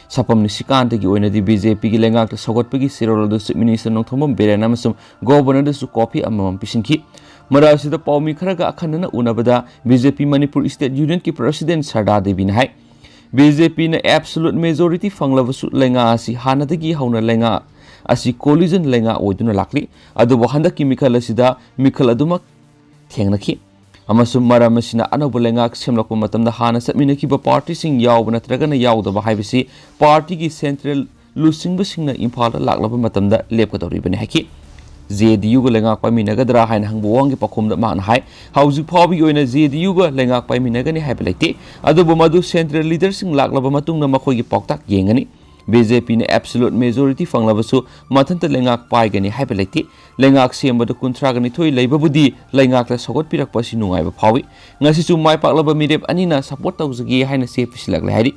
ꯁꯥꯄꯝ ꯅꯤꯁꯤꯀꯥꯟꯇꯒꯤ ꯑꯣꯏꯅꯗꯤ ꯕꯤ ꯖꯦ ꯄꯤꯒꯤ ꯂꯩꯉꯥꯛꯇ ꯁꯧꯒꯠꯄꯒꯤ ꯆꯦꯔꯣꯜ ꯑꯗꯨ ꯆꯤꯐ ꯃꯤꯅꯤꯁꯇꯔ ꯅꯣꯡꯊꯣꯝꯕꯝ ꯕꯤꯔꯦꯟ ꯑꯃꯁꯨꯡ ꯒꯣꯚꯔꯅꯔꯗꯁꯨ ꯀꯣꯄꯤ ꯑꯃꯃꯝ ꯄꯤꯁꯤꯟꯈꯤ꯫ ꯃꯔꯛ ꯑꯁꯤꯗ ꯄꯥꯎꯃꯤ ꯈꯔꯒ ꯑꯈꯟꯅꯅ ꯎꯅꯕꯗ ꯕꯤ ꯖꯦ ꯄꯤ ꯃꯅꯤꯄꯨꯔ ꯁ꯭ꯇꯦꯠ ꯌꯨꯅꯤꯌꯟꯒꯤ ꯄ꯭ꯔꯁꯤꯗꯦꯟꯠ ꯁꯔꯗꯥ ꯗꯦꯕꯤꯅ ꯍꯥꯏ, ꯕꯤ ꯖꯦ ꯄꯤꯅ ꯑꯦꯕꯁꯣꯂꯨꯠ ꯃꯦꯖꯣꯔꯤꯇꯤ ꯐꯪꯂꯕꯁꯨ ꯂꯩꯉꯥꯛ ꯑꯁꯤ ꯍꯥꯟꯅꯗꯒꯤ ꯍꯧꯅ ꯂꯩꯉꯥꯛ ꯑꯁꯤ coalition ꯂꯩꯉꯥꯛ ꯑꯣꯏꯗꯨꯅ ꯂꯥꯛꯂꯤ꯫ ꯑꯗꯨꯕꯨ ꯍꯟꯗꯛꯀꯤ ꯃꯤꯈꯜ ꯑꯁꯤꯗ ꯃꯤꯈꯜ ꯑꯗꯨꯃꯛ ꯊꯦꯡꯅꯈꯤ꯫ ꯑꯃꯁꯨꯡ ꯃꯔꯝ ꯑꯁꯤꯅ ꯑꯅꯧꯕ ꯂꯩꯉꯥꯛ ꯁꯦꯝꯂꯛꯄ ꯃꯇꯝꯗ ꯍꯥꯟꯅ ꯆꯠꯃꯤꯟꯅꯈꯤꯕ party ꯁꯤꯡ ꯌꯥꯎꯕ ꯅꯠꯇ꯭ꯔꯒꯅ ꯌꯥꯎꯗꯕ ꯍꯥꯏꯕꯁꯤ party ꯒꯤ central ꯂꯨꯆꯤꯡꯕꯁꯤꯡꯅ ꯏꯝꯐꯥꯜꯗ ꯂꯥꯛꯂꯕ ꯃꯇꯝꯗ ꯂꯦꯞꯀꯗꯧꯔꯤꯕꯅꯤ ꯍꯥꯏꯈꯤ꯫ J D U ꯒ ꯂꯩꯉꯥꯛ ꯄꯥꯏꯃꯤꯟꯅꯒꯗ꯭ꯔꯥ ꯍꯥꯏꯅ ꯍꯪꯕ ꯋꯥꯍꯪꯒꯤ ꯄꯥꯎꯈꯨꯝꯗ ꯃꯍꯥꯛꯅ ꯍꯥꯏ, ꯍꯧꯖꯤꯛ ꯐꯥꯎꯕꯒꯤ ꯑꯣꯏꯅ J D U ꯒ ꯂꯩꯉꯥꯛ ꯄꯥꯏꯃꯤꯟꯅꯒꯅꯤ ꯍꯥꯏꯕ ꯂꯩꯇꯦ꯫ ꯑꯗꯨꯕꯨ ꯃꯗꯨ central leader ꯁꯤꯡ ꯂꯥꯛꯂꯕ ꯃꯇꯨꯡꯗ ꯃꯈꯣꯏꯒꯤ ꯄꯥꯎꯇꯥꯛ ꯌꯦꯡꯒꯅꯤ꯫ B J P ꯅ absolute majority ꯐꯪꯂꯕꯁꯨ ꯃꯊꯟꯇ ꯂꯩꯉꯥꯛ ꯄꯥꯏꯒꯅꯤ ꯍꯥꯏꯕ ꯂꯩꯇꯦ꯫ ꯂꯩꯉꯥꯛ ꯁꯦꯝꯕꯗ ꯀꯨꯟꯊ꯭ꯔꯥꯒ ꯅꯤꯊꯣꯏ ꯂꯩꯕꯕꯨꯗꯤ ꯂꯩꯉꯥꯛꯇ ꯁꯧꯒꯠꯄꯤꯔꯛꯄ ꯑꯁꯤ ꯅꯨꯡꯉꯥꯏꯕ ꯐꯥꯎꯏ꯫ ꯉꯁꯤꯁꯨ ꯃꯥꯏ ꯄꯥꯛꯂꯕ ꯃꯤꯔꯦꯞ ꯑꯅꯤꯅ support ꯇꯧꯖꯒꯦ ꯍꯥꯏꯅ ꯆꯦ ꯄꯤꯁꯤꯜꯂꯛꯂꯦ ꯍꯥꯏꯔꯤ꯫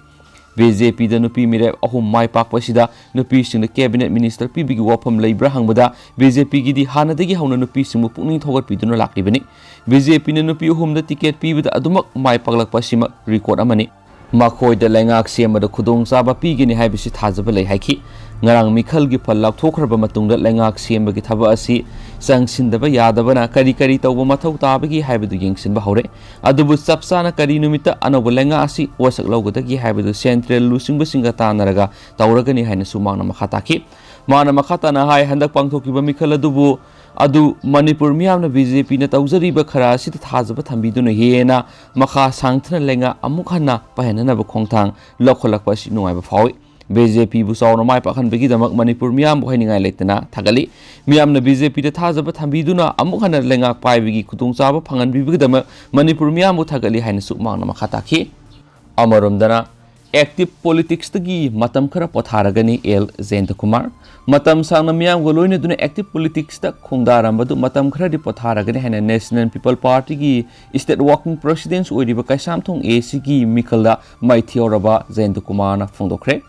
B J P ꯗ ꯅꯨꯄꯤ ꯃꯤꯔꯦꯞ ꯑꯍꯨꯝ ꯃꯥꯏ ꯄꯥꯛꯄ ꯑꯁꯤꯗ ꯅꯨꯄꯤꯁꯤꯡꯗ cabinet minister ꯄꯤꯕꯒꯤ ꯋꯥꯐꯝ ꯂꯩꯕ꯭ꯔꯥ ꯍꯪꯕꯗ, B J P ꯒꯤꯗꯤ ꯍꯥꯟꯅꯗꯒꯤ ꯍꯧꯅ ꯅꯨꯄꯤꯁꯤꯡꯕꯨ ꯄꯨꯛꯅꯤꯡ ꯊꯧꯒꯠꯄꯤꯗꯨꯅ ꯂꯥꯛꯂꯤꯕꯅꯤ꯫ B J P ꯅ ꯅꯨꯄꯤ ꯑꯍꯨꯝꯗ ticket ꯄꯤꯕꯗ ꯑꯗꯨꯃꯛ ꯃꯥꯏ ꯄꯥꯛꯂꯛꯄ ꯑꯁꯤꯃꯛ record ꯑꯃꯅꯤ꯫ ꯃꯈꯣꯏꯗ ꯂꯩꯉꯥꯛ ꯁꯦꯝꯕꯗ ꯈꯨꯗꯣꯡꯆꯥꯕ ꯄꯤꯒꯅꯤ ꯍꯥꯏꯕꯁꯤ ꯊꯥꯖꯕ ꯂꯩ ꯍꯥꯏꯈꯤ꯫ ꯉꯔꯥꯡ ꯃꯤꯈꯜꯒꯤ ꯐꯜ ꯂꯥꯎꯊꯣꯛꯈ꯭ꯔꯕ ꯃꯇꯨꯡꯗ ꯂꯩꯉꯥꯛ ꯁꯦꯝꯕꯒꯤ ꯊꯕꯛ ꯑꯁꯤ ꯆꯪꯁꯤꯟꯗꯕ ꯌꯥꯗꯕꯅ ꯀꯔꯤ ꯀꯔꯤ ꯇꯧꯕ ꯃꯊꯧ ꯇꯥꯕꯒꯦ ꯍꯥꯏꯕꯗꯨ ꯌꯦꯡꯁꯤꯟꯕ ꯍꯧꯔꯦ꯫ ꯑꯗꯨꯕꯨ ꯆꯞ ꯆꯥꯅ ꯀꯔꯤ ꯅꯨꯃꯤꯠꯇ ꯑꯅꯧꯕ ꯂꯩꯉꯥꯛ ꯑꯁꯤ ꯋꯥꯁꯛ ꯂꯧꯒꯗꯒꯦ ꯍꯥꯏꯕꯗꯨ central ꯂꯨꯆꯤꯡꯕꯁꯤꯡꯒ ꯇꯥꯟꯅꯔꯒ ꯇꯧꯔꯒꯅꯤ ꯍꯥꯏꯅꯁꯨ ꯃꯍꯥꯛꯅ ꯃꯈꯥ ꯇꯥꯈꯤ꯫ ꯃꯍꯥꯛꯅ ꯃꯈꯥ ꯇꯥꯅ ꯍꯥꯏ, ꯍꯟꯗꯛ ꯄꯥꯡꯊꯣꯛꯈꯤꯕ ꯃꯤꯈꯜ ꯑꯗꯨꯕꯨ ꯑꯗꯨ ꯃꯅꯤꯄꯨꯔ ꯃꯤꯌꯥꯝꯅ B J P ꯅ ꯇꯧꯖꯔꯤꯕ ꯈꯔ ꯑꯁꯤꯗ ꯊꯥꯖꯕ ꯊꯝꯕꯤꯗꯨꯅ ꯍꯦꯟꯅ ꯃꯈꯥ ꯁꯥꯡꯊꯅ ꯂꯩꯉꯥꯛ ꯑꯃꯨꯛ ꯍꯟꯅ ꯄꯥꯏꯍꯟꯅꯅꯕ ꯈꯣꯡꯊꯥꯡ ꯂꯧꯈꯠꯂꯛꯄ ꯑꯁꯤ ꯅꯨꯡꯉꯥꯏꯕ ꯐꯥꯎꯏ꯫ B J P ꯕꯨ ꯆꯥꯎꯅ ꯃꯥꯏ ꯄꯥꯛꯍꯟꯕꯒꯤꯗꯃꯛ ꯃꯅꯤꯄꯨꯔ ꯃꯤꯌꯥꯝꯕꯨ ꯍꯥꯏꯅꯤꯡꯉꯥꯏ ꯂꯩꯇꯅ ꯊꯥꯒꯠꯂꯤ꯫ ꯃꯤꯌꯥꯝꯅ B J P ꯗ ꯊꯥꯖꯕ ꯊꯝꯕꯤꯗꯨꯅ ꯑꯃꯨꯛ ꯍꯟꯅ ꯂꯩꯉꯥꯛ ꯄꯥꯏꯕꯒꯤ ꯈꯨꯗꯣꯡꯆꯥꯕ ꯐꯪꯍꯟꯕꯤꯕꯒꯤꯗꯃꯛ ꯃꯅꯤꯄꯨꯔ ꯃꯤꯌꯥꯝꯕꯨ ꯊꯥꯒꯠꯂꯤ ꯍꯥꯏꯅꯁꯨ ꯃꯍꯥꯛꯅ ꯃꯈꯥ ꯇꯥꯈꯤ꯫ ꯑꯃꯔꯣꯝꯗꯅ, active politics ꯇꯒꯤ ꯃꯇꯝ ꯈꯔ ꯄꯣꯊꯥꯔꯒꯅꯤ ꯑꯦꯜ ꯖꯌꯟꯇꯀꯨꯃꯥꯔ꯫ ꯃꯇꯝ ꯁꯥꯡꯅ ꯃꯤꯌꯥꯝꯒ ꯂꯣꯏꯅꯗꯨꯅ active politics ꯇ ꯈꯣꯡꯗꯥꯔꯝꯕꯗꯨ ꯃꯇꯝ ꯈꯔꯗꯤ ꯄꯣꯊꯥꯔꯒꯅꯤ ꯍꯥꯏꯅ National People Party ꯒꯤ state working president ꯑꯣꯏꯔꯤꯕ ꯀꯩꯁꯥꯝꯊꯣꯡ A C ꯒꯤ ꯃꯤꯈꯜꯗ ꯃꯥꯏꯊꯤꯍꯧꯔꯕ ꯖꯌꯟꯇꯀꯨꯃꯥꯔꯅ ꯐꯣꯡꯗꯣꯛꯈ꯭ꯔꯦ꯫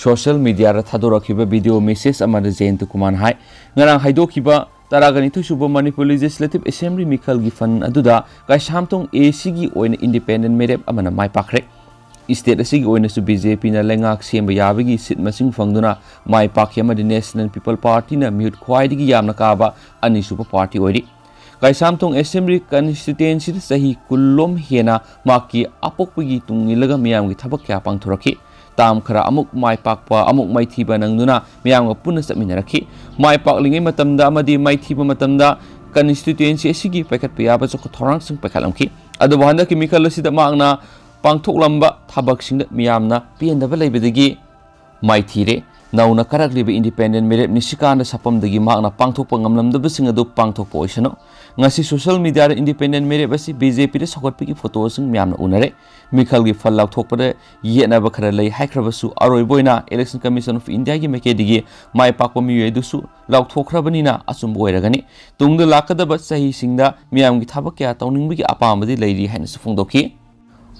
Social media ꯗ ꯊꯥꯗꯣꯔꯛꯈꯤꯕ video message ꯑꯃꯗ ꯖꯌꯟꯇꯀꯨꯃꯥꯔꯅ ꯍꯥꯏ, ꯉꯔꯥꯡ ꯍꯥꯏꯗꯣꯛꯈꯤꯕ ꯇꯔꯥꯒ ꯅꯤꯊꯣꯏ ꯁꯨꯕ ꯃꯅꯤꯄꯨꯔ Legislative Assembly ꯃꯤꯈꯜꯒꯤ ꯐꯟ ꯑꯗꯨꯗ ꯀꯩꯁꯥꯝꯊꯣꯡ A C ꯒꯤ ꯑꯣꯏꯅ independent ꯃꯤꯔꯦꯞ ꯑꯃꯅ ꯃꯥꯏ ꯄꯥꯛꯈ꯭ꯔꯦ꯫ State ꯑꯁꯤꯒꯤ ꯑꯣꯏꯅꯁꯨ B J P ꯅ ꯂꯩꯉꯥꯛ ꯁꯦꯝꯕ ꯌꯥꯕꯒꯤ seat ꯃꯁꯤꯡ ꯐꯪꯗꯨꯅ ꯃꯥꯏ ꯄꯥꯛꯈꯤ ꯑꯃꯗꯤ National People Party ꯅ ꯃꯤꯍꯨꯠ ꯈ꯭ꯋꯥꯏꯗꯒꯤ ꯌꯥꯝꯅ ꯀꯥꯕ ꯑꯅꯤꯁꯨꯕ party ꯑꯣꯏꯔꯤ꯫ ꯀꯩꯁꯥꯝꯊꯣꯡ Assembly constituency ꯗ ꯆꯍꯤ ꯀꯨꯟꯂꯣꯝ ꯍꯦꯟꯅ ꯃꯍꯥꯛꯀꯤ ꯑꯄꯣꯛꯄꯒꯤ ꯇꯨꯡ ꯏꯜꯂꯒ ꯃꯤꯌꯥꯝꯒꯤ ꯊꯕꯛ ꯀꯌꯥ ꯄꯥꯡꯊꯣꯔꯛꯈꯤ꯫ ꯇꯥꯝ ꯈꯔ ꯑꯃꯨꯛ ꯃꯥꯏ ꯄꯥꯛꯄ, ꯑꯃꯨꯛ ꯃꯥꯏꯊꯤꯕ ꯅꯪꯗꯨꯅ ꯃꯤꯌꯥꯝꯒ ꯄꯨꯟꯅ ꯆꯠꯃꯤꯟꯅꯔꯛꯈꯤ꯫ ꯃꯥꯏ ꯄꯥꯛꯂꯤꯉꯩ ꯃꯇꯝꯗ ꯑꯃꯗꯤ ꯃꯥꯏꯊꯤꯕ ꯃꯇꯝꯗ constituency ꯑꯁꯤꯒꯤ ꯄꯥꯏꯈꯠꯄ ꯌꯥꯕ ꯆꯥꯎꯈꯠ ꯊꯧꯔꯥꯡꯁꯤꯡ ꯄꯥꯏꯈꯠꯂꯝꯈꯤ꯫ ꯑꯗꯨꯕꯨ ꯍꯟꯗꯛꯀꯤ ꯃꯤꯈꯜ ꯑꯁꯤꯗ ꯃꯍꯥꯛꯅ ꯄꯥꯡꯊꯣꯛꯂꯝꯕ ꯊꯕꯛꯁꯤꯡꯗ ꯃꯤꯌꯥꯝꯅ ꯄꯦꯟꯗꯕ ꯂꯩꯕꯗꯒꯤ ꯃꯥꯏꯊꯤꯔꯦ꯫ ꯅꯧꯅ ꯀꯥꯔꯛꯂꯤꯕ independent ꯃꯤꯔꯦꯞ ꯅꯤꯁꯤꯀꯥꯟꯇ ꯁꯥꯐꯝꯗꯒꯤ ꯃꯍꯥꯛꯅ ꯄꯥꯡꯊꯣꯛꯄ ꯉꯝꯂꯝꯗꯕꯁꯤꯡ ꯑꯗꯨ ꯄꯥꯡꯊꯣꯛꯄ ꯑꯣꯏꯁꯅꯨ꯫ ꯉꯁꯤ social media ꯗ independent ꯃꯤꯔꯦꯞ ꯑꯁꯤ BJP ꯗ ꯁꯧꯒꯠꯄꯒꯤ photo ꯁꯤꯡ ꯃꯌꯥꯝꯅ ꯎꯅꯔꯦ꯫ ꯃꯤꯈꯜꯒꯤ ꯐꯜ ꯂꯥꯎꯊꯣꯛꯄꯗ ꯌꯦꯠꯅꯕ ꯈꯔ ꯂꯩ ꯍꯥꯏꯈ꯭ꯔꯕꯁꯨ, ꯑꯔꯣꯏꯕ ꯑꯣꯏꯅ Election Commission of India ꯒꯤ ꯃꯥꯏꯀꯩꯗꯒꯤ ꯃꯥꯏ ꯄꯥꯛꯄ ꯃꯤꯑꯣꯏ ꯑꯗꯨꯁꯨ ꯂꯥꯎꯊꯣꯛꯈ꯭ꯔꯕꯅꯤꯅ ꯑꯆꯨꯝꯕ ꯑꯣꯏꯔꯒꯅꯤ꯫ ꯇꯨꯡꯗ ꯂꯥꯛꯀꯗꯕ ꯆꯍꯤꯁꯤꯡꯗ ꯃꯤꯌꯥꯝꯒꯤ ꯊꯕꯛ ꯀꯌꯥ ꯇꯧꯅꯤꯡꯕꯒꯤ ꯑꯄꯥꯝꯕꯗꯤ ꯂꯩꯔꯤ ꯍꯥꯏꯅꯁꯨ ꯐꯣꯡꯗꯣꯛꯈꯤ꯫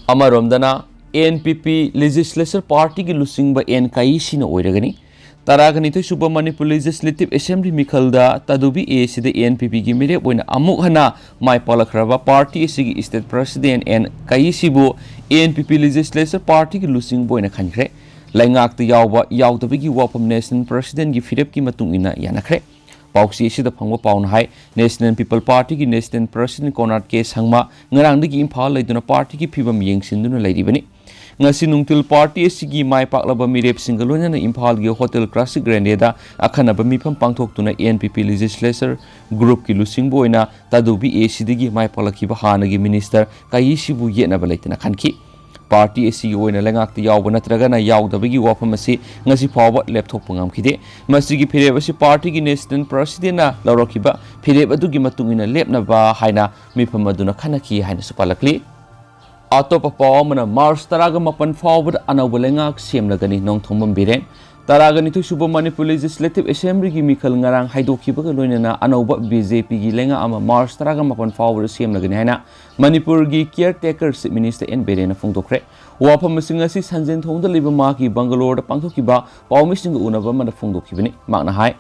ꯑꯃꯔꯣꯝꯗꯅ, NPP Legislature Party ꯒꯤ ꯂꯨꯆꯤꯡꯕ ꯑꯦꯟ ꯀꯥꯌꯤꯁꯤꯅ ꯑꯣꯏꯔꯒꯅꯤ꯫ ꯇꯔꯥꯒ ꯅꯤꯊꯣꯏ ꯁꯨꯕ Manipur Legislative Assembly ꯃꯤꯈꯜꯗ ꯇꯗꯨꯕꯤ ꯑꯦ ꯁꯤꯗ NPP ꯒꯤ ꯃꯤꯔꯦꯞ ꯑꯣꯏꯅ ꯑꯃꯨꯛ ꯍꯟꯅ ꯃꯥꯏ ꯄꯥꯛꯂꯛꯈ꯭ꯔꯕ party ꯑꯁꯤꯒꯤ state president ꯑꯦꯟ ꯀꯥꯌꯤꯁꯤꯕꯨ NPP Legislature Party ꯒꯤ ꯂꯨꯆꯤꯡꯕ ꯑꯣꯏꯅ ꯈꯟꯈ꯭ꯔꯦ꯫ ꯂꯩꯉꯥꯛꯇ ꯌꯥꯎꯕ ꯌꯥꯎꯗꯕꯒꯤ ꯋꯥꯐꯝ national president ꯒꯤ ꯐꯤꯔꯦꯞꯀꯤ ꯃꯇꯨꯡ ꯏꯟꯅ ꯌꯥꯅꯈ꯭ꯔꯦ꯫ ꯄꯥꯎꯆꯦ ꯑꯁꯤꯗ ꯐꯪꯕ ꯄꯥꯎꯅ ꯍꯥꯏ, National People Party ꯒꯤ national president ꯀꯣꯅꯥꯔꯗ ꯀꯦ ꯁꯪꯃ ꯉꯔꯥꯡꯗꯒꯤ ꯏꯝꯐꯥꯜ ꯂꯩꯗꯨꯅ party ꯒꯤ ꯐꯤꯕꯝ ꯌꯦꯡꯁꯤꯟꯗꯨꯅ ꯂꯩꯔꯤꯕꯅꯤ꯫ ꯉꯁꯤ ꯅꯨꯡꯊꯤꯜ party ꯑꯁꯤꯒꯤ ꯃꯥꯏ ꯄꯥꯛꯂꯕ ꯃꯤꯔꯦꯞꯁꯤꯡꯒ ꯂꯣꯏꯅꯅ ꯏꯝꯐꯥꯜꯒꯤ Hotel Classic Grande ꯗ ꯑꯈꯟꯅꯕ ꯃꯤꯐꯝ ꯄꯥꯡꯊꯣꯛꯇꯨꯅ NPP Legislature Group ꯀꯤ ꯂꯨꯆꯤꯡꯕ ꯑꯣꯏꯅ ꯇꯗꯨꯕꯤ ꯑꯦ ꯁꯤꯗꯒꯤ ꯃꯥꯏ ꯄꯥꯛꯂꯛꯈꯤꯕ ꯍꯥꯟꯅꯒꯤ minister ꯀꯥꯌꯤꯁꯤꯕꯨ ꯌꯦꯠꯅꯕ ꯂꯩꯇꯅ ꯈꯟꯈꯤ꯫ Party ꯑꯁꯤꯒꯤ ꯑꯣꯏꯅ ꯂꯩꯉꯥꯛꯇ ꯌꯥꯎꯕ ꯅꯠꯇ꯭ꯔꯒꯅ ꯌꯥꯎꯗꯕꯒꯤ ꯋꯥꯐꯝ ꯑꯁꯤ ꯉꯁꯤ ꯐꯥꯎꯕ ꯂꯦꯞꯊꯣꯛꯄ ꯉꯝꯈꯤꯗꯦ꯫ ꯃꯁꯤꯒꯤ ꯐꯤꯔꯦꯞ ꯑꯁꯤ party ꯒꯤ national president ꯅ ꯂꯧꯔꯛꯈꯤꯕ ꯐꯤꯔꯦꯞ ꯑꯗꯨꯒꯤ ꯃꯇꯨꯡ ꯏꯟꯅ ꯂꯦꯞꯅꯕ ꯍꯥꯏꯅ ꯃꯤꯐꯝ ꯑꯗꯨꯅ ꯈꯟꯅꯈꯤ ꯍꯥꯏꯅꯁꯨ ꯄꯜꯂꯛꯂꯤ꯫ ꯑꯇꯣꯞꯄ ꯄꯥꯎ ꯑꯃꯅ, ꯃꯥꯔꯆ ꯇꯔꯥꯒ ꯃꯥꯄꯟ ꯐꯥꯎꯕꯗ ꯑꯅꯧꯕ ꯂꯩꯉꯥꯛ ꯁꯦꯝꯂꯒꯅꯤ, ꯅꯣꯡꯊꯣꯝꯕꯝ ꯕꯤꯔꯦꯟ꯫ ꯇꯔꯥꯒ ꯅꯤꯊꯣꯏ ꯁꯨꯕ Manipur Legislative Assembly ꯒꯤ ꯃꯤꯈꯜ ꯉꯔꯥꯡ ꯍꯥꯏꯗꯣꯛꯈꯤꯕꯒ ꯂꯣꯏꯅꯅ ꯑꯅꯧꯕ BJP ꯒꯤ ꯂꯩꯉꯥꯛ ꯑꯃ ꯃꯥꯔꯆ ꯇꯔꯥꯒ ꯃꯥꯄꯟ ꯐꯥꯎꯕꯗ ꯁꯦꯝꯂꯒꯅꯤ ꯍꯥꯏꯅ ꯃꯅꯤꯄꯨꯔꯒꯤ caretaker Chief Minister ꯑꯦꯟ ꯕꯤꯔꯦꯟꯅ ꯐꯣꯡꯗꯣꯛꯈ꯭ꯔꯦ꯫ ꯋꯥꯐꯝ ꯑꯁꯤ ꯉꯁꯤ ꯁꯟꯖꯦꯟ ꯊꯣꯡꯗ ꯂꯩꯕ ꯃꯍꯥꯛꯀꯤ ꯕꯪꯒꯂꯣꯔꯗ ꯄꯥꯡꯊꯣꯛꯈꯤꯕ ꯄꯥꯎꯃꯤꯁꯤꯡꯒ ꯎꯅꯕ ꯑꯃꯗ ꯐꯣꯡꯗꯣꯛꯈꯤꯕꯅꯤ꯫ ꯃꯍꯥꯛꯅ ꯍꯥꯏ,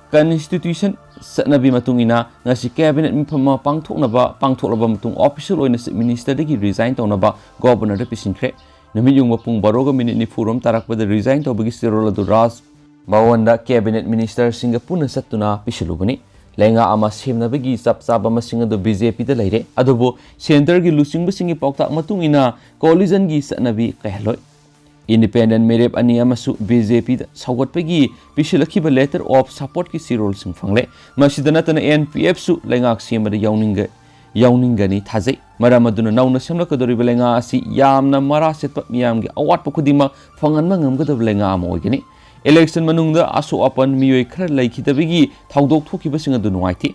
Constitution ꯆꯠꯅꯕꯤ ꯃꯇꯨꯡ ꯏꯟꯅ ꯉꯁꯤ cabinet ꯃꯤꯐꯝ ꯑꯃ ꯄꯥꯡꯊꯣꯛꯅꯕ, ꯄꯥꯡꯊꯣꯛꯂꯕ ꯃꯇꯨꯡ official ꯑꯣꯏꯅ Chief Minister ꯗꯒꯤ resign ꯇꯧꯅꯕ Governor ꯗ ꯄꯤꯁꯤꯟꯈ꯭ꯔꯦ꯫ ꯅꯨꯃꯤꯠ ꯌꯨꯡꯕ ꯄꯨꯡ ꯕꯥꯔꯣꯒ ꯃꯤꯅꯤꯠ ꯅꯤꯐꯨꯔꯣꯝ ꯇꯥꯔꯛꯄꯗ resign ꯇꯧꯕꯒꯤ ꯆꯦꯔꯣꯜ ꯑꯗꯨ ꯔꯥꯖ ꯚꯋꯟꯗ cabinet minister ꯁꯤꯡꯒ ꯄꯨꯟꯅ ꯆꯠꯇꯨꯅ ꯄꯤꯁꯤꯜꯂꯨꯕꯅꯤ꯫ ꯂꯩꯉꯥꯛ ꯑꯃ ꯁꯦꯝꯅꯕꯒꯤ ꯆꯞ ꯆꯥꯕ ꯃꯁꯤꯡ ꯑꯗꯨ BJP ꯗ ꯂꯩꯔꯦ, ꯑꯗꯨꯕꯨ centre ꯒꯤ ꯂꯨꯆꯤꯡꯕꯁꯤꯡꯒꯤ ꯄꯥꯎꯇꯥꯛ ꯃꯇꯨꯡ ꯏꯟꯅ coalition ꯒꯤ ꯆꯠꯅꯕꯤ ꯀꯥꯏꯍꯜꯂꯣꯏ꯫ Independent ꯃꯤꯔꯦꯞ ꯑꯅꯤ ꯑꯃꯁꯨ BJPꯗ ꯁꯧꯒꯠꯄꯒꯤ ꯄꯤꯁꯤꯜꯂꯛꯈꯤꯕ letter of supportꯀꯤ ꯆꯦꯔꯣꯜꯁꯤꯡ ꯐꯪꯂꯦ꯫ ꯃꯁꯤꯗ ꯅꯠꯇꯅ NPFꯁꯨ ꯂꯩꯉꯥꯛ ꯁꯦꯝꯕꯗ ꯌꯥꯎꯅꯤꯡꯒ-, ꯌꯥꯎꯅꯤꯡꯒꯅꯤ ꯊꯥꯖꯩ꯫ ꯃꯔꯝ ꯑꯗꯨꯅ ꯅꯧꯅ ꯁꯦꯝꯂꯛꯀꯗꯧꯔꯤꯕ ꯂꯩꯉꯥꯛ ꯑꯁꯤ ꯌꯥꯝꯅ ꯃꯔꯥ ꯆꯦꯠꯄ, ꯃꯤꯌꯥꯝꯒꯤ ꯑꯋꯥꯠꯄ ꯈꯨꯗꯤꯡꯃꯛ ꯐꯪꯍꯟꯕ ꯉꯝꯒꯗꯕ ꯂꯩꯉꯥꯛ ꯑꯃ ꯑꯣꯏꯒꯅꯤ꯫ Election ꯃꯅꯨꯡꯗ ꯑꯁꯣꯛ ꯑꯄꯟ ꯃꯤꯑꯣꯏ ꯈꯔ ꯂꯩꯈꯤꯗꯕꯒꯤ ꯊꯧꯗꯣꯛ ꯊꯣꯛꯈꯤꯕꯁꯤꯡ ꯑꯗꯨ ꯅꯨꯡꯉꯥꯏꯇꯦ꯫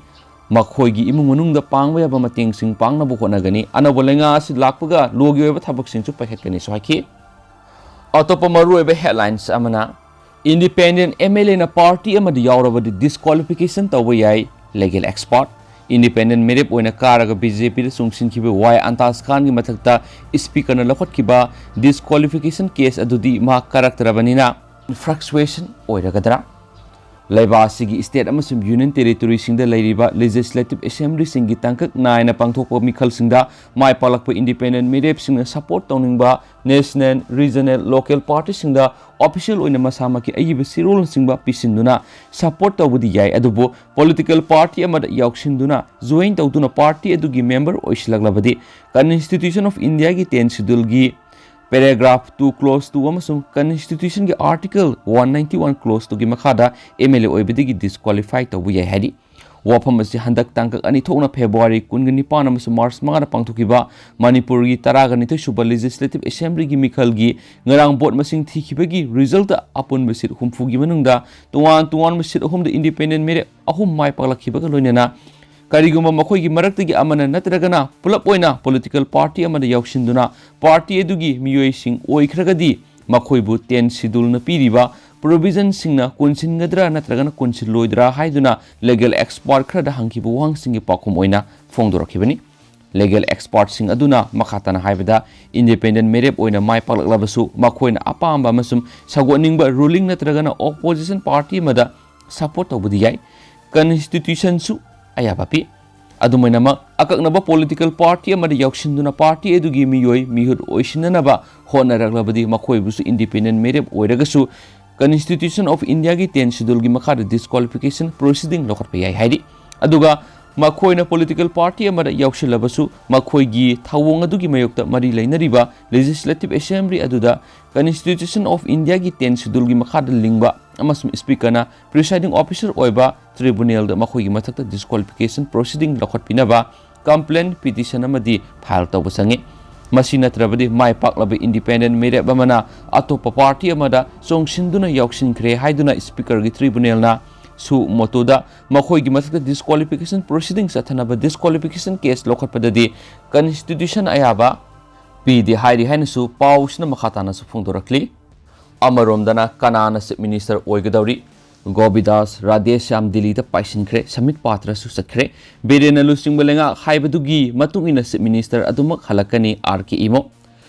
ꯃꯈꯣꯏꯒꯤ ꯏꯃꯨꯡ ꯃꯅꯨꯡꯗ ꯄꯥꯡꯕ ꯌꯥꯕ ꯃꯇꯦꯡꯁꯤꯡ ꯄꯥꯡꯅꯕ ꯍꯣꯠꯅꯒꯅꯤ꯫ ꯑꯅꯧꯕ ꯂꯩꯉꯥꯛ ꯑꯁꯤ ꯂꯥꯛꯄꯒ ꯂꯣꯒꯤ ꯑꯣꯏꯕ ꯊꯕꯛꯁꯤꯡꯁꯨ ꯄꯥꯏꯈꯠꯀꯅꯤꯁꯨ ꯍꯥꯏꯈꯤ꯫ ꯑꯇꯣꯞꯄ ꯃꯔꯨꯑꯣꯏꯕ headlines ꯑꯃꯅ, Independent MLAꯅ party ꯑꯃꯗ ꯌꯥꯎꯔꯕꯗꯤ disqualification ꯇꯧꯕ ꯌꯥꯏ, legal expert꯫ Independent ꯃꯤꯔꯦꯞ ꯑꯣꯏꯅ ꯀꯥꯔꯒ BJPꯗ ꯆꯣꯡꯁꯤꯟꯈꯤꯕ ꯋꯥꯏ ꯑꯟꯇꯥꯖ ꯈꯥꯟꯒꯤ ꯃꯊꯛꯇ speakerꯅ ꯂꯧꯈꯠꯈꯤꯕ disqualification case ꯑꯗꯨꯗꯤ ꯃꯍꯥꯛ ꯀꯥꯔꯛꯇ꯭ꯔꯕꯅꯤꯅ fluctuation ꯑꯣꯏꯔꯒꯗ꯭ꯔꯥ? ꯂꯩꯕꯥꯛ ꯑꯁꯤꯒꯤ state ꯑꯃꯁꯨꯡ union territoryꯁꯤꯡꯗ ꯂꯩꯔꯤꯕ legislative assemblyꯁꯤꯡꯒꯤ ꯇꯥꯡꯀꯛ ꯅꯥꯏꯅ ꯄꯥꯡꯊꯣꯛꯄ ꯃꯤꯈꯜꯁꯤꯡꯗ ꯃꯥꯏ ꯄꯥꯛꯂꯛꯄ independent ꯃꯤꯔꯦꯞꯁꯤꯡꯅ support ꯇꯧꯅꯤꯡꯕ national, regional, local partyꯁꯤꯡꯗ official ꯑꯣꯏꯅ ꯃꯁꯥꯃꯛꯀꯤ ꯑꯏꯕ ꯆꯦꯔꯣꯜꯅꯆꯤꯡꯕ ꯄꯤꯁꯤꯟꯗꯨꯅ support ꯇꯧꯕꯗꯤ ꯌꯥꯏ, ꯑꯗꯨꯕꯨ political party ꯑꯃꯗ ꯌꯥꯎꯁꯤꯟꯗꯨꯅ, join ꯇꯧꯗꯨꯅ party ꯑꯗꯨꯒꯤ member ꯑꯣꯏꯁꯤꯜꯂꯛꯂꯕꯗꯤ Constitution of Indiaꯒꯤ ten scheduleꯒꯤ paragraph two clause two ꯑꯃꯁꯨꯡ Constitutionꯒꯤ article one ninety one clause twoꯒꯤ ꯃꯈꯥꯗ MLA ꯑꯣꯏꯕꯗꯒꯤ disqualify ꯇꯧꯕ ꯌꯥꯏ ꯍꯥꯏꯔꯤ꯫ ꯋꯥꯐꯝ ꯑꯁꯤ ꯍꯟꯗꯛ ꯇꯥꯡꯀꯛ ꯑꯅꯤ ꯊꯣꯛꯅ February ꯀꯨꯟꯒ ꯅꯤꯄꯥꯟ ꯑꯃꯁꯨꯡ March ꯃꯉꯥꯗ ꯄꯥꯡꯊꯣꯛꯈꯤꯕ ꯃꯅꯤꯄꯨꯔꯒꯤ ꯇꯔꯥꯒ ꯅꯤꯊꯣꯏ ꯁꯨꯕ Legislative Assemblyꯒꯤ ꯃꯤꯈꯜꯒꯤ ꯉꯔꯥꯡ vote ꯃꯁꯤꯡ ꯊꯤꯈꯤꯕꯒꯤ resultꯇ ꯑꯄꯨꯟꯕ seat ꯍꯨꯝꯐꯨꯒꯤ ꯃꯅꯨꯡꯗ ꯇꯣꯉꯥꯟ ꯇꯣꯉꯥꯟꯕ seat ꯑꯍꯨꯝꯗ independent ꯃꯤꯔꯦꯞ ꯑꯍꯨꯝ ꯃꯥꯏ ꯄꯥꯛꯂꯛꯈꯤꯕꯒ ꯂꯣꯏꯅꯅ ꯀꯔꯤꯒꯨꯝꯕ ꯃꯈꯣꯏꯒꯤ ꯃꯔꯛꯇꯒꯤ ꯑꯃꯅ ꯅꯠꯇ꯭ꯔꯒꯅ ꯄꯨꯂꯞ ꯑꯣꯏꯅ political party ꯑꯃꯗ ꯌꯥꯎꯁꯤꯟꯗꯨꯅ party ꯑꯗꯨꯒꯤ ꯃꯤꯑꯣꯏꯁꯤꯡ ꯑꯣꯏꯈ꯭ꯔꯒꯗꯤ ꯃꯈꯣꯏꯕꯨ ten scheduleꯅ ꯄꯤꯔꯤꯕ provisionꯁꯤꯡꯅ ꯀꯣꯟꯁꯤꯟꯒꯗ꯭ꯔꯥ ꯅꯠꯇ꯭ꯔꯒꯅ ꯀꯣꯟꯁꯤꯜꯂꯣꯏꯗ꯭ꯔꯥ ꯍꯥꯏꯗꯨꯅ legal expert ꯈꯔꯗ ꯍꯪꯈꯤꯕ ꯋꯥꯍꯪꯁꯤꯡꯒꯤ ꯄꯥꯎꯈꯨꯝ ꯑꯣꯏꯅ ꯐꯣꯡꯗꯣꯔꯛꯈꯤꯕꯅꯤ꯫ Legal expertꯁꯤꯡ ꯑꯗꯨꯅ ꯃꯈꯥ ꯇꯥꯅ ꯍꯥꯏꯕꯗ, independent ꯃꯤꯔꯦꯞ ꯑꯣꯏꯅ ꯃꯥꯏ ꯄꯥꯛꯂꯛꯂꯕꯁꯨ ꯃꯈꯣꯏꯅ ꯑꯄꯥꯝꯕ ꯑꯃꯁꯨꯡ ꯁꯧꯒꯠꯅꯤꯡꯕ ruling ꯅꯠꯇ꯭ꯔꯒꯅ opposition party ꯑꯃꯗ support ꯇꯧꯕꯗꯤ ꯌꯥꯏ꯫ Constitutionꯁꯨ ꯑꯌꯥꯕ ꯄꯤ꯫ ꯑꯗꯨꯝ ꯑꯣꯏꯅꯃꯛ, ꯑꯀꯛꯅꯕ political party ꯑꯃꯗ ꯌꯥꯎꯁꯤꯟꯗꯨꯅ party ꯑꯗꯨꯒꯤ ꯃꯤꯑꯣꯏ ꯃꯤꯍꯨꯠ ꯑꯣꯏꯁꯤꯟꯅꯅꯕ ꯍꯣꯠꯅꯔꯛꯂꯕꯗꯤ ꯃꯈꯣꯏꯕꯨꯁꯨ independent ꯃꯤꯔꯦꯞ ꯑꯣꯏꯔꯒꯁꯨ Constitution of Indiaꯒꯤ ten scheduleꯒꯤ ꯃꯈꯥꯗ disqualification proceeding ꯂꯧꯈꯠꯄ ꯌꯥꯏ ꯍꯥꯏꯔꯤ꯫ ꯑꯗꯨꯒ ꯃꯈꯣꯏꯅ political party ꯑꯃꯗ ꯌꯥꯎꯁꯤꯜꯂꯕꯁꯨ, ꯃꯈꯣꯏꯒꯤ ꯊꯧꯑꯣꯡ ꯑꯗꯨꯒꯤ ꯃꯥꯌꯣꯛꯇ ꯃꯔꯤ ꯂꯩꯅꯔꯤꯕ Legislative Assembly ꯑꯗꯨꯗ Constitution of Indiaꯒꯤ tenth Scheduleꯒꯤ ꯃꯈꯥꯗ ꯂꯤꯡꯕ ꯑꯃꯁꯨꯡ Speakerꯅ presiding officer ꯑꯣꯏꯕ tribunalꯗ ꯃꯈꯣꯏꯒꯤ ꯃꯊꯛꯇ disqualification proceeding ꯂꯧꯈꯠꯄꯤꯅꯕ complaint petition ꯑꯃꯗꯤ file ꯇꯧꯕ ꯆꯪꯉꯤ꯫ ꯃꯁꯤ ꯅꯠꯇ꯭ꯔꯕꯗꯤ, ꯃꯥꯏ ꯄꯥꯛꯂꯕ independent ꯃꯤꯔꯦꯞ ꯑꯃꯅ ꯑꯇꯣꯞꯄ party ꯑꯃꯗ ꯆꯣꯡꯁꯤꯟꯗꯨꯅ ꯌꯥꯎꯁꯤꯟꯈ꯭ꯔꯦ ꯍꯥꯏꯗꯨꯅ Speakerꯒꯤ tribunalꯅ suo motoꯗ ꯃꯈꯣꯏꯒꯤ ꯃꯊꯛꯇ disqualification proceeding ꯆꯠꯊꯅꯕ disqualification case ꯂꯧꯈꯠꯄꯗꯗꯤ constitution ꯑꯌꯥꯕ ꯄꯤꯗꯦ ꯍꯥꯏꯔꯤ ꯍꯥꯏꯅꯁꯨ ꯄꯥꯎꯁꯤꯅ ꯃꯈꯥ ꯇꯥꯅꯁꯨ ꯐꯣꯡꯗꯣꯔꯛꯂꯤ꯫ ꯑꯃꯔꯣꯝꯗꯅ, ꯀꯅꯥꯅ Chief Minister ꯑꯣꯏꯒꯗꯧꯔꯤ? ꯒꯣꯕꯤꯗꯥꯁ ꯔꯥꯙꯦꯁ꯭ꯌꯥꯝ ꯗꯤꯜꯂꯤꯗ ꯄꯥꯏꯁꯤꯟꯈ꯭ꯔꯦ, ꯁꯃꯤꯠ ꯄꯥꯇ꯭ꯔꯁꯨ ꯆꯠꯈ꯭ꯔꯦ꯫ ꯕꯤꯔꯦꯟꯅ ꯂꯨꯆꯤꯡꯕ ꯂꯩꯉꯥꯛ ꯍꯥꯏꯕꯗꯨꯒꯤ ꯃꯇꯨꯡ ꯏꯟꯅ Chief Minister ꯑꯗꯨꯃꯛ ꯍꯜꯂꯛꯀꯅꯤ, ꯑꯥꯔ ꯀꯦ ꯏꯃꯣ꯫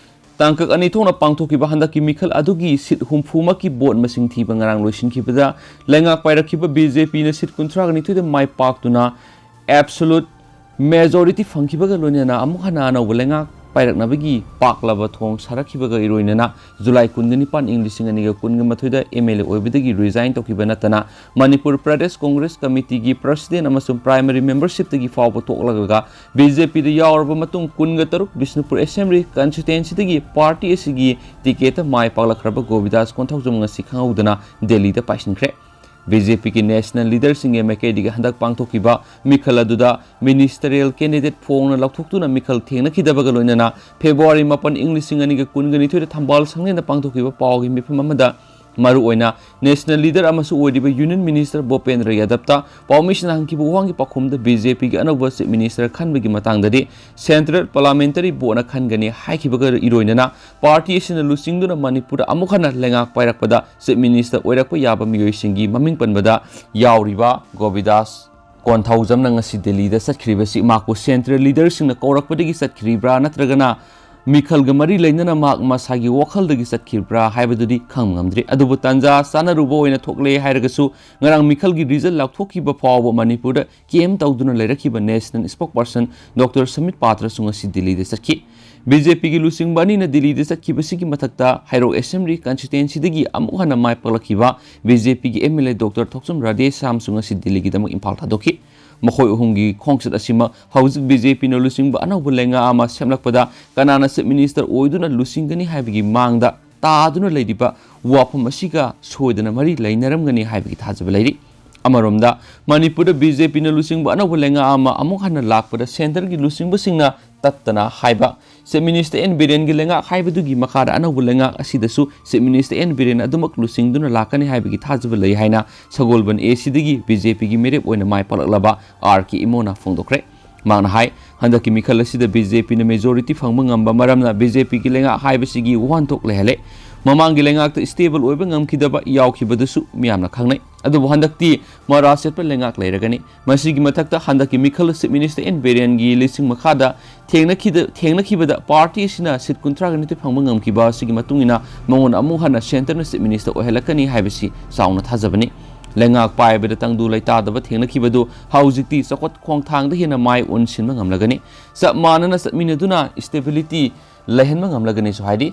ꯇꯥꯡꯀꯛ ꯑꯅꯤ ꯊꯣꯛꯅ ꯄꯥꯡꯊꯣꯛꯈꯤꯕ ꯍꯟꯗꯛꯀꯤ ꯃꯤꯈꯜ ꯑꯗꯨꯒꯤ seat ꯍꯨꯝꯐꯨꯃꯛꯀꯤ vote ꯃꯁꯤꯡ ꯊꯤꯕ ꯉꯔꯥꯡ ꯂꯣꯏꯁꯤꯟꯈꯤꯕꯗ, ꯂꯩꯉꯥꯛ ꯄꯥꯏꯔꯛꯈꯤꯕ ꯕꯤ ꯖꯦ ꯄꯤꯅ seat ꯀꯨꯟꯊ꯭ꯔꯥꯒ ꯅꯤꯊꯣꯏꯗ ꯃꯥꯏ ꯄꯥꯛꯇꯨꯅ absolute majority ꯐꯪꯈꯤꯕꯒ ꯂꯣꯏꯅꯅ ꯑꯃꯨꯛ ꯍꯟꯅ ꯑꯅꯧꯕ ꯂꯩꯉꯥꯛ ꯄꯥꯏꯔꯛꯅꯕꯒꯤ ꯄꯥꯛꯂꯕ ꯊꯣꯡ ꯁꯥꯔꯛꯈꯤꯕꯒ ꯏꯔꯣꯏꯅꯅ, ꯖꯨꯂꯥꯏ ꯀꯨꯟꯒ ꯅꯤꯄꯥꯟ, ꯏꯪ ꯂꯤꯁꯤꯡ ꯑꯅꯤꯒ ꯀꯨꯟꯒ ꯃꯥꯊꯣꯏꯗ ꯑꯦꯝ ꯑꯦꯜ ꯑꯦ ꯑꯣꯏꯕꯗꯒꯤ resign ꯇꯧꯈꯤꯕ ꯅꯠꯇꯅ, ꯃꯅꯤꯄꯨꯔ ꯄ꯭ꯔꯗꯦꯁ ꯀꯣꯡꯒ꯭ꯔꯦꯁ ꯀꯃꯤꯇꯤꯒꯤ president ꯑꯃꯁꯨꯡ primary membershipꯇꯒꯤ ꯐꯥꯎꯕ ꯊꯣꯛꯂꯒ ꯕꯤ ꯖꯦ ꯄꯤꯗ ꯌꯥꯎꯔꯕ ꯃꯇꯨꯡ, ꯀꯨꯟꯒ ꯇꯔꯨꯛ ꯕꯤꯁꯅꯨꯄꯨꯔ Assembly constituencyꯗꯒꯤ party ꯑꯁꯤꯒꯤ ticketꯇ ꯃꯥꯏ ꯄꯥꯛꯂꯛꯈ꯭ꯔꯕ ꯒꯣꯕꯤꯗꯥꯁ ꯀꯣꯟꯊꯧꯖꯝ ꯉꯁꯤ ꯈꯪꯍꯧꯗꯅ ꯗꯦꯜꯂꯤꯗ ꯄꯥꯏꯁꯤꯟꯈ꯭ꯔꯦ꯫ ꯕꯤ ꯖꯦ ꯄꯤꯒꯤ national leaderꯁꯤꯡꯒꯤ ꯃꯥꯏꯀꯩꯗꯒꯤ ꯍꯟꯗꯛ ꯄꯥꯡꯊꯣꯛꯈꯤꯕ ꯃꯤꯈꯜ ꯑꯗꯨꯗ ministerial candidate ꯐꯣꯡꯅ ꯂꯥꯎꯊꯣꯛꯇꯨꯅ ꯃꯤꯈꯜ ꯊꯦꯡꯅꯈꯤꯗꯕꯒ ꯂꯣꯏꯅꯅ, ꯐꯦꯕ꯭ꯔꯨꯋꯥꯔꯤ ꯃꯥꯄꯟ, ꯏꯪ ꯂꯤꯁꯤꯡ ꯑꯅꯤꯒ ꯀꯨꯟꯒ ꯅꯤꯊꯣꯏꯗ ꯊꯝꯕꯥꯜ ꯁꯪꯂꯦꯟꯗ ꯄꯥꯡꯊꯣꯛꯈꯤꯕ ꯄꯥꯎꯒꯤ ꯃꯤꯐꯝ ꯑꯃꯗ, ꯃꯔꯨꯑꯣꯏꯅ national leader ꯑꯃꯁꯨ ꯑꯣꯏꯔꯤꯕ Union Minister ꯚꯨꯄꯦꯟꯗ꯭ꯔ ꯌꯥꯗꯕꯇ ꯄꯥꯎꯃꯤꯁꯤꯡꯅ ꯍꯪꯈꯤꯕ ꯋꯥꯍꯪꯒꯤ ꯄꯥꯎꯈꯨꯝꯗ, ꯕꯤ ꯖꯦ ꯄꯤꯒꯤ ꯑꯅꯧꯕ Chief Minister ꯈꯟꯕꯒꯤ ꯃꯇꯥꯡꯗꯗꯤ central parliamentary voteꯅ ꯈꯟꯒꯅꯤ ꯍꯥꯏꯈꯤꯕꯒ ꯏꯔꯣꯏꯅꯅ, party ꯑꯁꯤꯅ ꯂꯨꯆꯤꯡꯗꯨꯅ ꯃꯅꯤꯄꯨꯔꯗ ꯑꯃꯨꯛ ꯍꯟꯅ ꯂꯩꯉꯥꯛ ꯄꯥꯏꯔꯛꯄꯗ Chief Minister ꯑꯣꯏꯔꯛꯄ ꯌꯥꯕ ꯃꯤꯑꯣꯏꯁꯤꯡꯒꯤ ꯃꯃꯤꯡ ꯄꯟꯕꯗ ꯌꯥꯎꯔꯤꯕ ꯒꯣꯕꯤꯗꯥꯁ ꯀꯣꯟꯊꯧꯖꯝꯅ ꯉꯁꯤ ꯗꯦꯜꯂꯤꯗ ꯆꯠꯈ꯭ꯔꯤꯕꯁꯤ ꯃꯍꯥꯛꯄꯨ central leaderꯁꯤꯡꯅ ꯀꯧꯔꯛꯄꯗꯒꯤ ꯆꯠꯈ꯭ꯔꯤꯕ꯭ꯔꯥ ꯅꯠꯇ꯭ꯔꯒꯅ ꯃꯤꯈꯜꯒ ꯃꯔꯤ ꯂꯩꯅꯅ ꯃꯍꯥꯛ ꯃꯁꯥꯒꯤ ꯋꯥꯈꯜꯗꯒꯤ ꯆꯠꯈꯤꯕ꯭ꯔꯥ ꯍꯥꯏꯕꯗꯨꯗꯤ ꯈꯪꯕ ꯉꯝꯗ꯭ꯔꯤ꯫ ꯑꯗꯨꯕꯨ ꯇꯥꯟꯖꯥ ꯆꯥꯅꯔꯨꯕ ꯑꯣꯏꯅ ꯊꯣꯛꯂꯦ ꯍꯥꯏꯔꯒꯁꯨ, ꯉꯔꯥꯡ ꯃꯤꯈꯜꯒꯤ result ꯂꯥꯎꯊꯣꯛꯈꯤꯕ ꯐꯥꯎꯕ ꯃꯅꯤꯄꯨꯔꯗ camp ꯇꯧꯗꯨꯅ ꯂꯩꯔꯛꯈꯤꯕ national spokesperson Doctor ꯁꯃꯤꯠ ꯄꯥꯇ꯭ꯔꯁꯨ ꯉꯁꯤ ꯗꯤꯜꯂꯤꯗ ꯆꯠꯈꯤ꯫ ꯕꯤ ꯖꯦ ꯄꯤꯒꯤ ꯂꯨꯆꯤꯡꯕ ꯑꯅꯤꯅ ꯗꯤꯜꯂꯤꯗ ꯆꯠꯈꯤꯕꯁꯤꯒꯤ ꯃꯊꯛꯇ, ꯍꯩꯔꯣꯛ Assembly constituencyꯗꯒꯤ ꯑꯃꯨꯛ ꯍꯟꯅ ꯃꯥꯏ ꯄꯥꯛꯂꯛꯈꯤꯕ ꯕꯤ ꯖꯦ ꯄꯤꯒꯤ ꯑꯦꯝ ꯑꯦꯜ ꯑꯦ ꯗꯣꯛꯇꯔ ꯊꯣꯛꯆꯣꯝ ꯔꯥꯙꯦꯁ꯭ꯌꯥꯝꯁꯨ ꯉꯁꯤ ꯗꯤꯜꯂꯤꯒꯤꯗꯃꯛ ꯏꯝꯐꯥꯜ ꯊꯥꯗꯣꯛꯈꯤ꯫ ꯃꯈꯣꯏ ꯑꯍꯨꯝꯒꯤ ꯈꯣꯡꯆꯠ ꯑꯁꯤꯃꯛ ꯍꯧꯖꯤꯛ ꯕꯤ ꯖꯦ ꯄꯤꯅ ꯂꯨꯆꯤꯡꯕ ꯑꯅꯧꯕ ꯂꯩꯉꯥꯛ ꯑꯃ ꯁꯦꯝꯂꯛꯄꯗ ꯀꯅꯥꯅ Chief Minister ꯑꯣꯏꯗꯨꯅ ꯂꯨꯆꯤꯡꯒꯅꯤ ꯍꯥꯏꯕꯒꯤ ꯃꯥꯡꯗ ꯇꯥꯗꯨꯅ ꯂꯩꯔꯤꯕ ꯋꯥꯐꯝ ꯑꯁꯤꯒ ꯁꯣꯏꯗꯅ ꯃꯔꯤ ꯂꯩꯅꯔꯝꯒꯅꯤ ꯍꯥꯏꯕꯒꯤ ꯊꯥꯖꯕ ꯂꯩꯔꯤ꯫ ꯑꯃꯔꯣꯝꯗ, ꯃꯅꯤꯄꯨꯔꯗ ꯕꯤ ꯖꯦ ꯄꯤꯅ ꯂꯨꯆꯤꯡꯕ ꯑꯅꯧꯕ ꯂꯩꯉꯥꯛ ꯑꯃ ꯑꯃꯨꯛ ꯍꯟꯅ ꯂꯥꯛꯄꯗ centreꯒꯤ ꯂꯨꯆꯤꯡꯕꯁꯤꯡꯅ ꯇꯠꯇꯅ ꯍꯥꯏꯕ, Chief Minister ꯑꯦꯟ ꯕꯤꯔꯦꯟꯒꯤ ꯂꯩꯉꯥꯛ ꯍꯥꯏꯕꯗꯨꯒꯤ ꯃꯈꯥꯗ ꯑꯅꯧꯕ ꯂꯩꯉꯥꯛ ꯑꯁꯤꯗꯁꯨ Chief Minister ꯑꯦꯟ ꯕꯤꯔꯦꯟ ꯑꯗꯨꯃꯛ ꯂꯨꯆꯤꯡꯗꯨꯅ ꯂꯥꯛꯀꯅꯤ ꯍꯥꯏꯕꯒꯤ ꯊꯥꯖꯕ ꯂꯩ ꯍꯥꯏꯅ ꯁꯒꯣꯜꯕꯟ A Cꯗꯒꯤ ꯕꯤ ꯖꯦ ꯄꯤꯒꯤ ꯃꯤꯔꯦꯞ ꯑꯣꯏꯅ ꯃꯥꯏ ꯄꯥꯛꯂꯛꯂꯕ ꯑꯥꯔ ꯀꯦ ꯏꯃꯣꯅ ꯐꯣꯡꯗꯣꯛꯈ꯭ꯔꯦ꯫ ꯃꯍꯥꯛꯅ ꯍꯥꯏ, ꯍꯟꯗꯛꯀꯤ ꯃꯤꯈꯜ ꯑꯁꯤꯗ ꯕꯤ ꯖꯦ ꯄꯤꯅ majority ꯐꯪꯕ ꯉꯝꯕ ꯃꯔꯝꯅ ꯕꯤ ꯖꯦ ꯄꯤꯒꯤ ꯂꯩꯉꯥꯛ ꯍꯥꯏꯕꯁꯤꯒꯤ ꯋꯥꯍꯟꯊꯣꯛ ꯂꯩꯍꯜꯂꯦ꯫ ꯃꯃꯥꯡꯒꯤ ꯂꯩꯉꯥꯛꯇ stable ꯑꯣꯏꯕ ꯉꯝꯈꯤꯗꯕ ꯌꯥꯎꯈꯤꯕꯗꯨꯁꯨ ꯃꯤꯌꯥꯝꯅ ꯈꯪꯅꯩ꯫ ꯑꯗꯨꯕꯨ ꯍꯟꯗꯛꯇꯤ ꯃꯔꯥ ꯆꯦꯠꯄ ꯂꯩꯉꯥꯛ ꯂꯩꯔꯒꯅꯤ꯫ ꯃꯁꯤꯒꯤ ꯃꯊꯛꯇ ꯍꯟꯗꯛꯀꯤ ꯃꯤꯈꯜ Chief Minister ꯑꯦꯟ ꯕꯤꯔꯦꯟꯒꯤ ꯂꯨꯆꯤꯡ ꯃꯈꯥꯗ ꯊꯦꯡꯅꯈꯤꯗ-, ꯊꯦꯡꯅꯈꯤꯕꯗ party ꯑꯁꯤꯅ seat ꯀꯨꯟꯊ꯭ꯔꯥꯒ ꯅꯤꯊꯣꯏ ꯐꯪꯕ ꯉꯝꯈꯤꯕ ꯑꯁꯤꯒꯤ ꯃꯇꯨꯡ ꯏꯟꯅ ꯃꯉꯣꯟꯗ ꯑꯃꯨꯛ ꯍꯟꯅ centreꯅ Chief Minister ꯑꯣꯏꯍꯜꯂꯛꯀꯅꯤ ꯍꯥꯏꯕꯁꯤ ꯆꯥꯎꯅ ꯊꯥꯖꯕꯅꯤ꯫ ꯂꯩꯉꯥꯛ ꯄꯥꯏꯕꯗ ꯇꯪꯗꯨ ꯂꯩꯇꯥꯗꯕ ꯊꯦꯡꯅꯈꯤꯕꯗꯨ ꯍꯧꯖꯤꯛꯇꯤ ꯆꯥꯎꯈꯠ ꯈꯣꯡꯊꯥꯡꯗ ꯍꯦꯟꯅ ꯃꯥꯏ ꯑꯣꯟꯁꯤꯟꯕ ꯉꯝꯂꯒꯅꯤ꯫ ꯆꯞ ꯃꯥꯟꯅꯅ ꯆꯠꯃꯤꯟꯅꯗꯨꯅ stability ꯂꯩꯍꯟꯕ ꯉꯝꯂꯒꯅꯤꯁꯨ ꯍꯥꯏꯔꯤ꯫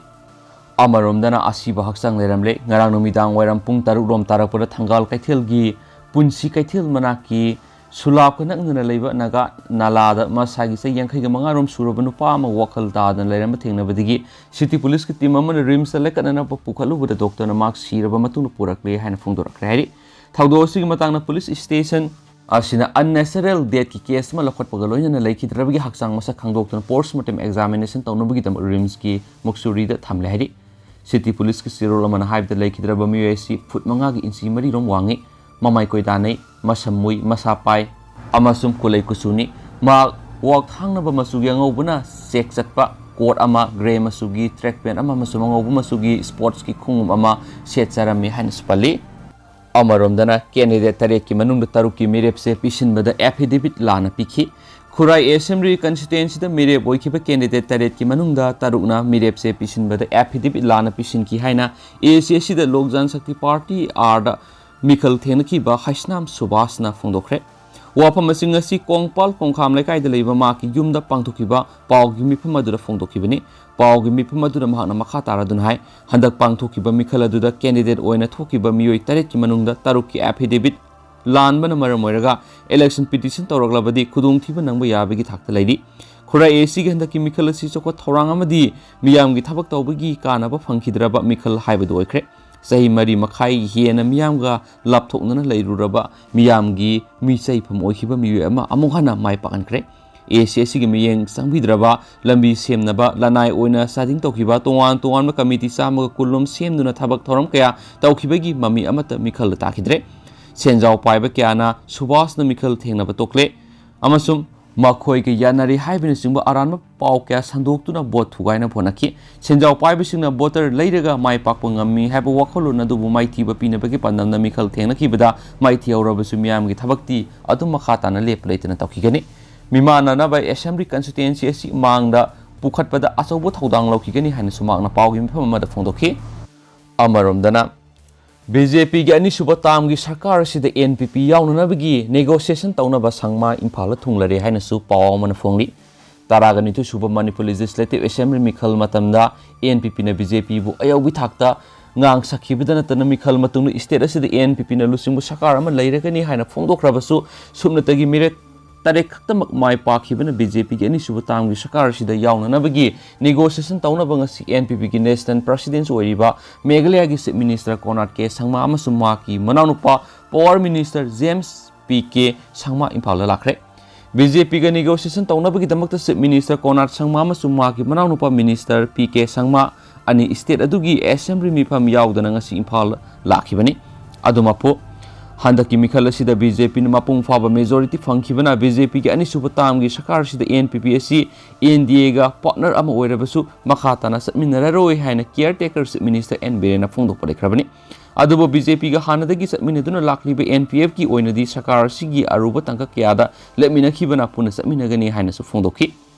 ꯑꯃꯔꯣꯝꯗꯅ ꯑꯁꯤꯕ ꯍꯛꯆꯥꯡ ꯂꯩꯔꯝꯂꯦ꯫ ꯉꯔꯥꯡ ꯅꯨꯃꯤꯗꯥꯡ ꯋꯥꯏꯔꯝ ꯄꯨꯡ ꯇꯔꯨꯛ ꯔꯣꯝ ꯇꯥꯔꯛꯄꯗ ꯊꯪꯒꯥꯜ ꯀꯩꯊꯦꯜꯒꯤ ꯄꯨꯟꯁꯤ ꯀꯩꯊꯦꯜ ꯃꯅꯥꯛꯀꯤ ꯁꯨꯂꯥꯞꯀ ꯅꯛꯅꯅ ꯂꯩꯕ ꯅꯥꯒꯥ ꯅꯥꯂꯥꯗ ꯃꯁꯥꯒꯤ ꯆꯍꯤ ꯌꯥꯡꯈꯩꯒ ꯃꯉꯥ ꯔꯣꯝ ꯁꯨꯔꯕ ꯅꯨꯄꯥ ꯑꯃ ꯋꯥꯈꯜ ꯇꯥꯗꯅ ꯂꯩꯔꯝꯕ ꯊꯦꯡꯅꯕꯗꯒꯤ city policeꯀꯤ team ꯑꯃꯅ RIMSꯇ ꯂꯩꯈꯠꯅꯅꯕ ꯄꯨꯈꯠꯂꯨꯕꯗ doctorꯅ ꯃꯍꯥꯛ ꯁꯤꯔꯕ ꯃꯇꯨꯡꯗ ꯄꯨꯔꯛꯂꯦ ꯍꯥꯏꯅ ꯐꯣꯡꯗꯣꯔꯛꯈ꯭ꯔꯦ ꯍꯥꯏꯔꯤ꯫ ꯊꯧꯗꯣꯛ ꯑꯁꯤꯒꯤ ꯃꯇꯥꯡꯗ police station ꯑꯁꯤꯅ unnatural deathꯀꯤ case ꯑꯃ ꯂꯧꯈꯠꯄꯒ ꯂꯣꯏꯅꯅ ꯂꯩꯈꯤꯗ꯭ꯔꯕꯒꯤ ꯍꯛꯆꯥꯡ ꯃꯁꯛ ꯈꯪꯗꯣꯛꯇꯨꯅ postmortem examination ꯇꯧꯅꯕꯒꯤꯗꯃꯛ RIMSꯀꯤ mortuaryꯗ ꯊꯝꯂꯦ ꯍꯥꯏꯔꯤ꯫ City policeꯀꯤ ꯆꯦꯔꯣꯜ ꯑꯃꯅ ꯍꯥꯏꯕꯗ ꯂꯩꯈꯤꯗ꯭ꯔꯕ ꯃꯤꯑꯣꯏ ꯑꯁꯤ ꯐꯨꯠ ꯃꯉꯥꯒꯤ ꯏꯟꯆꯤ ꯃꯔꯤ ꯔꯣꯝ ꯋꯥꯡꯉꯤ, ꯃꯃꯥꯏ ꯀꯣꯏꯗꯥꯅꯩ, ꯃꯁꯝ ꯃꯨꯏ, ꯃꯁꯥ ꯄꯥꯏ ꯑꯃꯁꯨꯡ ꯀꯨꯂꯩ ꯀꯨꯆꯨꯅꯤ꯫ ꯃꯍꯥꯛ ꯋꯥꯛ ꯊꯥꯡꯅꯕ ꯃꯆꯨꯒꯤ ꯑꯉꯧꯕꯅ check ꯆꯠꯄ coat ꯑꯃ, grey ꯃꯆꯨꯒꯤ track pant ꯑꯃ ꯑꯃꯁꯨꯡ ꯑꯉꯧꯕ ꯃꯆꯨꯒꯤ sportsꯀꯤ ꯈꯣꯡꯎꯞ ꯑꯃ ꯁꯦꯠꯆꯔꯝꯃꯤ ꯍꯥꯏꯅꯁꯨ ꯄꯜꯂꯤ꯫ ꯑꯃꯔꯣꯝꯗꯅ candidate ꯇꯔꯦꯠꯀꯤ ꯃꯅꯨꯡꯗ ꯇꯔꯨꯛꯀꯤ ꯃꯤꯔꯦꯞꯁꯦ ꯄꯤꯁꯤꯟꯕꯗ affidavit ꯂꯥꯟꯅ ꯄꯤꯈꯤ꯫ ꯈꯨꯔꯥꯏ Assembly Constituencyꯗ ꯃꯤꯔꯦꯞ ꯑꯣꯏꯈꯤꯕ candidate ꯇꯔꯦꯠꯀꯤ ꯃꯅꯨꯡꯗ ꯇꯔꯨꯛꯅ ꯃꯤꯔꯦꯞꯁꯦ ꯄꯤꯁꯤꯟꯕꯗ affidavit ꯂꯥꯟꯅ ꯄꯤꯁꯤꯟꯈꯤ ꯍꯥꯏꯅ A C ꯑꯁꯤꯗ Lok Jan Shakti Party Rꯗ ꯃꯤꯈꯜ ꯊꯦꯡꯅꯈꯤꯕ ꯍꯩꯁꯅꯥꯝ ꯁꯨꯕꯥꯁꯅ ꯐꯣꯡꯗꯣꯛꯈ꯭ꯔꯦ꯫ ꯋꯥꯐꯝ ꯑꯁꯤ ꯉꯁꯤ ꯀꯣꯡꯄꯥꯜ ꯀꯣꯡꯈꯥꯝ ꯂꯩꯀꯥꯏꯗ ꯂꯩꯕ ꯃꯍꯥꯛꯀꯤ ꯌꯨꯝꯗ ꯄꯥꯡꯊꯣꯛꯈꯤꯕ ꯄꯥꯎꯒꯤ ꯃꯤꯐꯝ ꯑꯗꯨꯗ ꯐꯣꯡꯗꯣꯛꯈꯤꯕꯅꯤ꯫ ꯄꯥꯎꯒꯤ ꯃꯤꯐꯝ ꯑꯗꯨꯗ ꯃꯍꯥꯛꯅ ꯃꯈꯥ ꯇꯥꯔꯗꯨꯅ ꯍꯥꯏ, ꯍꯟꯗꯛ ꯄꯥꯡꯊꯣꯛꯈꯤꯕ ꯃꯤꯈꯜ ꯑꯗꯨꯗ candidate ꯑꯣꯏꯅ ꯊꯣꯛꯈꯤꯕ ꯃꯤꯑꯣꯏ ꯇꯔꯦꯠꯀꯤ ꯃꯅꯨꯡꯗ ꯇꯔꯨꯛꯀꯤ affidavit ꯂꯥꯟꯕꯅ ꯃꯔꯝ ꯑꯣꯏꯔꯒ election petition ꯇꯧꯔꯛꯂꯕꯗꯤ ꯈꯨꯗꯣꯡꯊꯤꯕ ꯅꯪꯕ ꯌꯥꯕꯒꯤ ꯊꯥꯛꯇ ꯂꯩꯔꯤ꯫ ꯈꯨꯔꯥꯏ A C ꯒꯤ ꯍꯟꯗꯛꯀꯤ ꯃꯤꯈꯜ ꯑꯁꯤ ꯆꯥꯎꯈꯠ ꯊꯧꯔꯥꯡ ꯑꯃꯗꯤ ꯃꯤꯌꯥꯝꯒꯤ ꯊꯕꯛ ꯇꯧꯕꯒꯤ ꯀꯥꯟꯅꯕ ꯐꯪꯈꯤꯗ꯭ꯔꯕ ꯃꯤꯈꯜ ꯍꯥꯏꯕꯗꯨ ꯑꯣꯏꯈ꯭ꯔꯦ꯫ ꯆꯍꯤ ꯃꯔꯤ ꯃꯈꯥꯏ ꯍꯦꯟꯅ ꯃꯤꯌꯥꯝꯒ ꯂꯥꯞꯊꯣꯛꯅꯅ ꯂꯩꯔꯨꯔꯕ ꯃꯤꯌꯥꯝꯒꯤ ꯃꯤꯆꯩꯐꯝ ꯑꯣꯏꯈꯤꯕ ꯃꯤꯑꯣꯏ ꯑꯃ ꯑꯃꯨꯛ ꯍꯟꯅ ꯃꯥꯏ ꯄꯥꯛꯍꯟꯈ꯭ꯔꯦ꯫ A C ꯑꯁꯤꯒꯤ ꯃꯤꯠꯌꯦꯡ ꯆꯪꯕꯤꯗ꯭ꯔꯕ, ꯂꯝꯕꯤ ꯁꯦꯝꯅꯕ ꯂꯅꯥꯏ ꯑꯣꯏꯅ ꯆꯥꯗꯤꯡ ꯇꯧꯈꯤꯕ ꯇꯣꯉꯥꯟ ꯇꯣꯉꯥꯟꯕ ꯀꯃꯤꯇꯤ ꯆꯥꯝꯃꯒ ꯀꯨꯟꯂꯣꯝ ꯁꯦꯝꯗꯨꯅ ꯊꯕꯛ ꯊꯧꯔꯝ ꯀꯌꯥ ꯇꯧꯈꯤꯕꯒꯤ ꯃꯃꯤ ꯑꯃꯠꯇ ꯃꯤꯈꯜꯗ ꯇꯥꯈꯤꯗ꯭ꯔꯦ꯫ ꯁꯦꯟꯖꯥꯎ ꯄꯥꯏꯕ ꯀꯌꯥꯅ ꯁꯨꯕꯥꯁꯅ ꯃꯤꯈꯜ ꯊꯦꯡꯅꯕ ꯇꯣꯛꯂꯦ ꯑꯃꯁꯨꯡ ꯃꯈꯣꯏꯒ ꯌꯥꯅꯔꯤ ꯍꯥꯏꯕꯅꯆꯤꯡꯕ ꯑꯔꯥꯟꯕ ꯄꯥꯎ ꯀꯌꯥ ꯁꯟꯗꯣꯛꯇꯨꯅ ꯚꯣꯠ ꯊꯨꯒꯥꯏꯅꯕ ꯍꯣꯠꯅꯈꯤ꯫ ꯁꯦꯟꯖꯥꯎ ꯄꯥꯏꯕꯁꯤꯡꯅ voter ꯂꯩꯔꯒ ꯃꯥꯏ ꯄꯥꯛꯄ ꯉꯝꯃꯤ ꯍꯥꯏꯕ ꯋꯥꯈꯜꯂꯣꯟ ꯑꯗꯨꯕꯨ ꯃꯥꯏꯊꯤꯕ ꯄꯤꯅꯕꯒꯤ ꯄꯥꯟꯗꯝꯅ ꯃꯤꯈꯜ ꯊꯦꯡꯅꯈꯤꯕꯗ ꯃꯥꯏꯊꯤꯍꯧꯔꯕꯁꯨ ꯃꯤꯌꯥꯝꯒꯤ ꯊꯕꯛꯇꯤ ꯑꯗꯨꯝ ꯃꯈꯥ ꯇꯥꯅ ꯂꯦꯞꯄ ꯂꯩꯇꯅ ꯇꯧꯈꯤꯒꯅꯤ꯫ ꯃꯤꯃꯥꯟꯅꯅꯕ assembly constituency ꯑꯁꯤ ꯃꯥꯡꯗ ꯄꯨꯈꯠꯄꯗ ꯑꯆꯧꯕ ꯊꯧꯗꯥꯡ ꯂꯧꯈꯤꯒꯅꯤ ꯍꯥꯏꯅꯁꯨ ꯃꯍꯥꯛꯅ ꯄꯥꯎꯒꯤ ꯃꯤꯐꯝ ꯑꯃꯗ ꯐꯣꯡꯗꯣꯛꯈꯤ꯫ ꯑꯃꯔꯣꯝꯗꯅ, B J P ꯒꯤ ꯑꯅꯤꯁꯨꯕ term ꯒꯤ ꯁꯔꯀꯥꯔ ꯑꯁꯤꯗ N P P ꯌꯥꯎꯅꯅꯕꯒꯤ negotiation ꯇꯧꯅꯕ ꯁꯪꯃꯥ ꯏꯝꯐꯥꯜꯗ ꯊꯨꯡꯂꯔꯦ ꯍꯥꯏꯅꯁꯨ ꯄꯥꯎ ꯑꯃꯅ ꯐꯣꯡꯂꯤ꯫ ꯇꯔꯥꯒ ꯅꯤꯊꯣꯏ ꯁꯨꯕ Manipur Legislative Assembly ꯃꯤꯈꯜ ꯃꯇꯝꯗ N P P ꯅ B J P ꯕꯨ ꯑꯌꯧꯕꯤ ꯊꯥꯛꯇ ꯉꯥꯡ ꯁꯛꯈꯤꯕꯗ ꯅꯠꯇꯅ ꯃꯤꯈꯜ ꯃꯇꯨꯡꯗ state ꯑꯁꯤꯗ N P P ꯅ ꯂꯨꯆꯤꯡꯕ ꯁꯔꯀꯥꯔ ꯑꯃ ꯂꯩꯔꯒꯅꯤ ꯍꯥꯏꯅ ꯐꯣꯡꯗꯣꯛꯈ꯭ꯔꯕꯁꯨ ꯁꯨꯞꯅꯇꯒꯤ minute ꯇꯔꯦꯠ ꯈꯛꯇꯃꯛ ꯃꯥꯏ ꯄꯥꯛꯈꯤꯕꯅ B J P ꯒꯤ ꯑꯅꯤꯁꯨꯕ term ꯒꯤ ꯁꯔꯀꯥꯔ ꯑꯁꯤꯗ ꯌꯥꯎꯅꯅꯕꯒꯤ negotiation ꯇꯧꯅꯕ ꯉꯁꯤ N P P ꯒꯤ national president ꯑꯣꯏꯔꯤꯕ ꯃꯦꯘꯥꯂꯌꯥꯒꯤ Chief Minister Conrad K ꯁꯪꯃꯥ ꯑꯃꯁꯨꯡ ꯃꯍꯥꯛꯀꯤ ꯃꯅꯥꯎꯅꯨꯄꯥ power minister James P K ꯁꯪꯃꯥ ꯏꯝꯐꯥꯜꯗ ꯂꯥꯛꯈ꯭ꯔꯦ꯫ B J P ꯒ negotiation ꯇꯧꯅꯕꯒꯤꯗꯃꯛꯇ Chief Minister Conrad ꯁꯪꯃꯥ ꯑꯃꯁꯨꯡ ꯃꯍꯥꯛꯀꯤ ꯃꯅꯥꯎꯅꯨꯄꯥ minister P K ꯁꯪꯃꯥ ꯑꯅꯤ state ꯑꯗꯨꯒꯤ assembly ꯃꯤꯐꯝ ꯌꯥꯎꯗꯅ ꯉꯁꯤ ꯏꯝꯐꯥꯜ ꯂꯥꯛꯈꯤꯕꯅꯤ꯫ ꯑꯗꯨꯃꯛꯄꯨ, ꯍꯟꯗꯛꯀꯤ ꯃꯤꯈꯜ ꯑꯁꯤꯗ B J P ꯅ ꯃꯄꯨꯡ ꯐꯥꯕ majority ꯐꯪꯈꯤꯕꯅ B J P ꯒꯤ ꯑꯅꯤꯁꯨꯕ term ꯒꯤ ꯁꯔꯀꯥꯔ ꯑꯁꯤꯗ N P P ꯑꯁꯤ N D A ꯒ partner ꯑꯃ ꯑꯣꯏꯔꯕꯁꯨ ꯃꯈꯥ ꯇꯥꯅ ꯆꯠꯃꯤꯟꯅꯔꯔꯣꯏ ꯍꯥꯏꯅ caretaker Chief Minister N ꯕꯤꯔꯦꯟꯅ ꯐꯣꯡꯗꯣꯛꯄ ꯂꯩꯈ꯭ꯔꯕꯅꯤ꯫ ꯑꯗꯨꯕꯨ B J P ꯒ ꯍꯥꯟꯅꯗꯒꯤ ꯆꯠꯃꯤꯟꯅꯗꯨꯅ ꯂꯥꯛꯂꯤꯕ N P F ꯀꯤ ꯑꯣꯏꯅꯗꯤ ꯁꯔꯀꯥꯔ ꯑꯁꯤꯒꯤ ꯑꯔꯨꯕ ꯇꯥꯡꯀꯛ ꯀꯌꯥꯗ ꯂꯦꯞꯃꯤꯟꯅꯈꯤꯕꯅ ꯄꯨꯟꯅ ꯆꯠꯃꯤꯟꯅꯒꯅꯤ ꯍꯥꯏꯅꯁꯨ ꯐꯣꯡꯗꯣꯛꯈꯤ꯫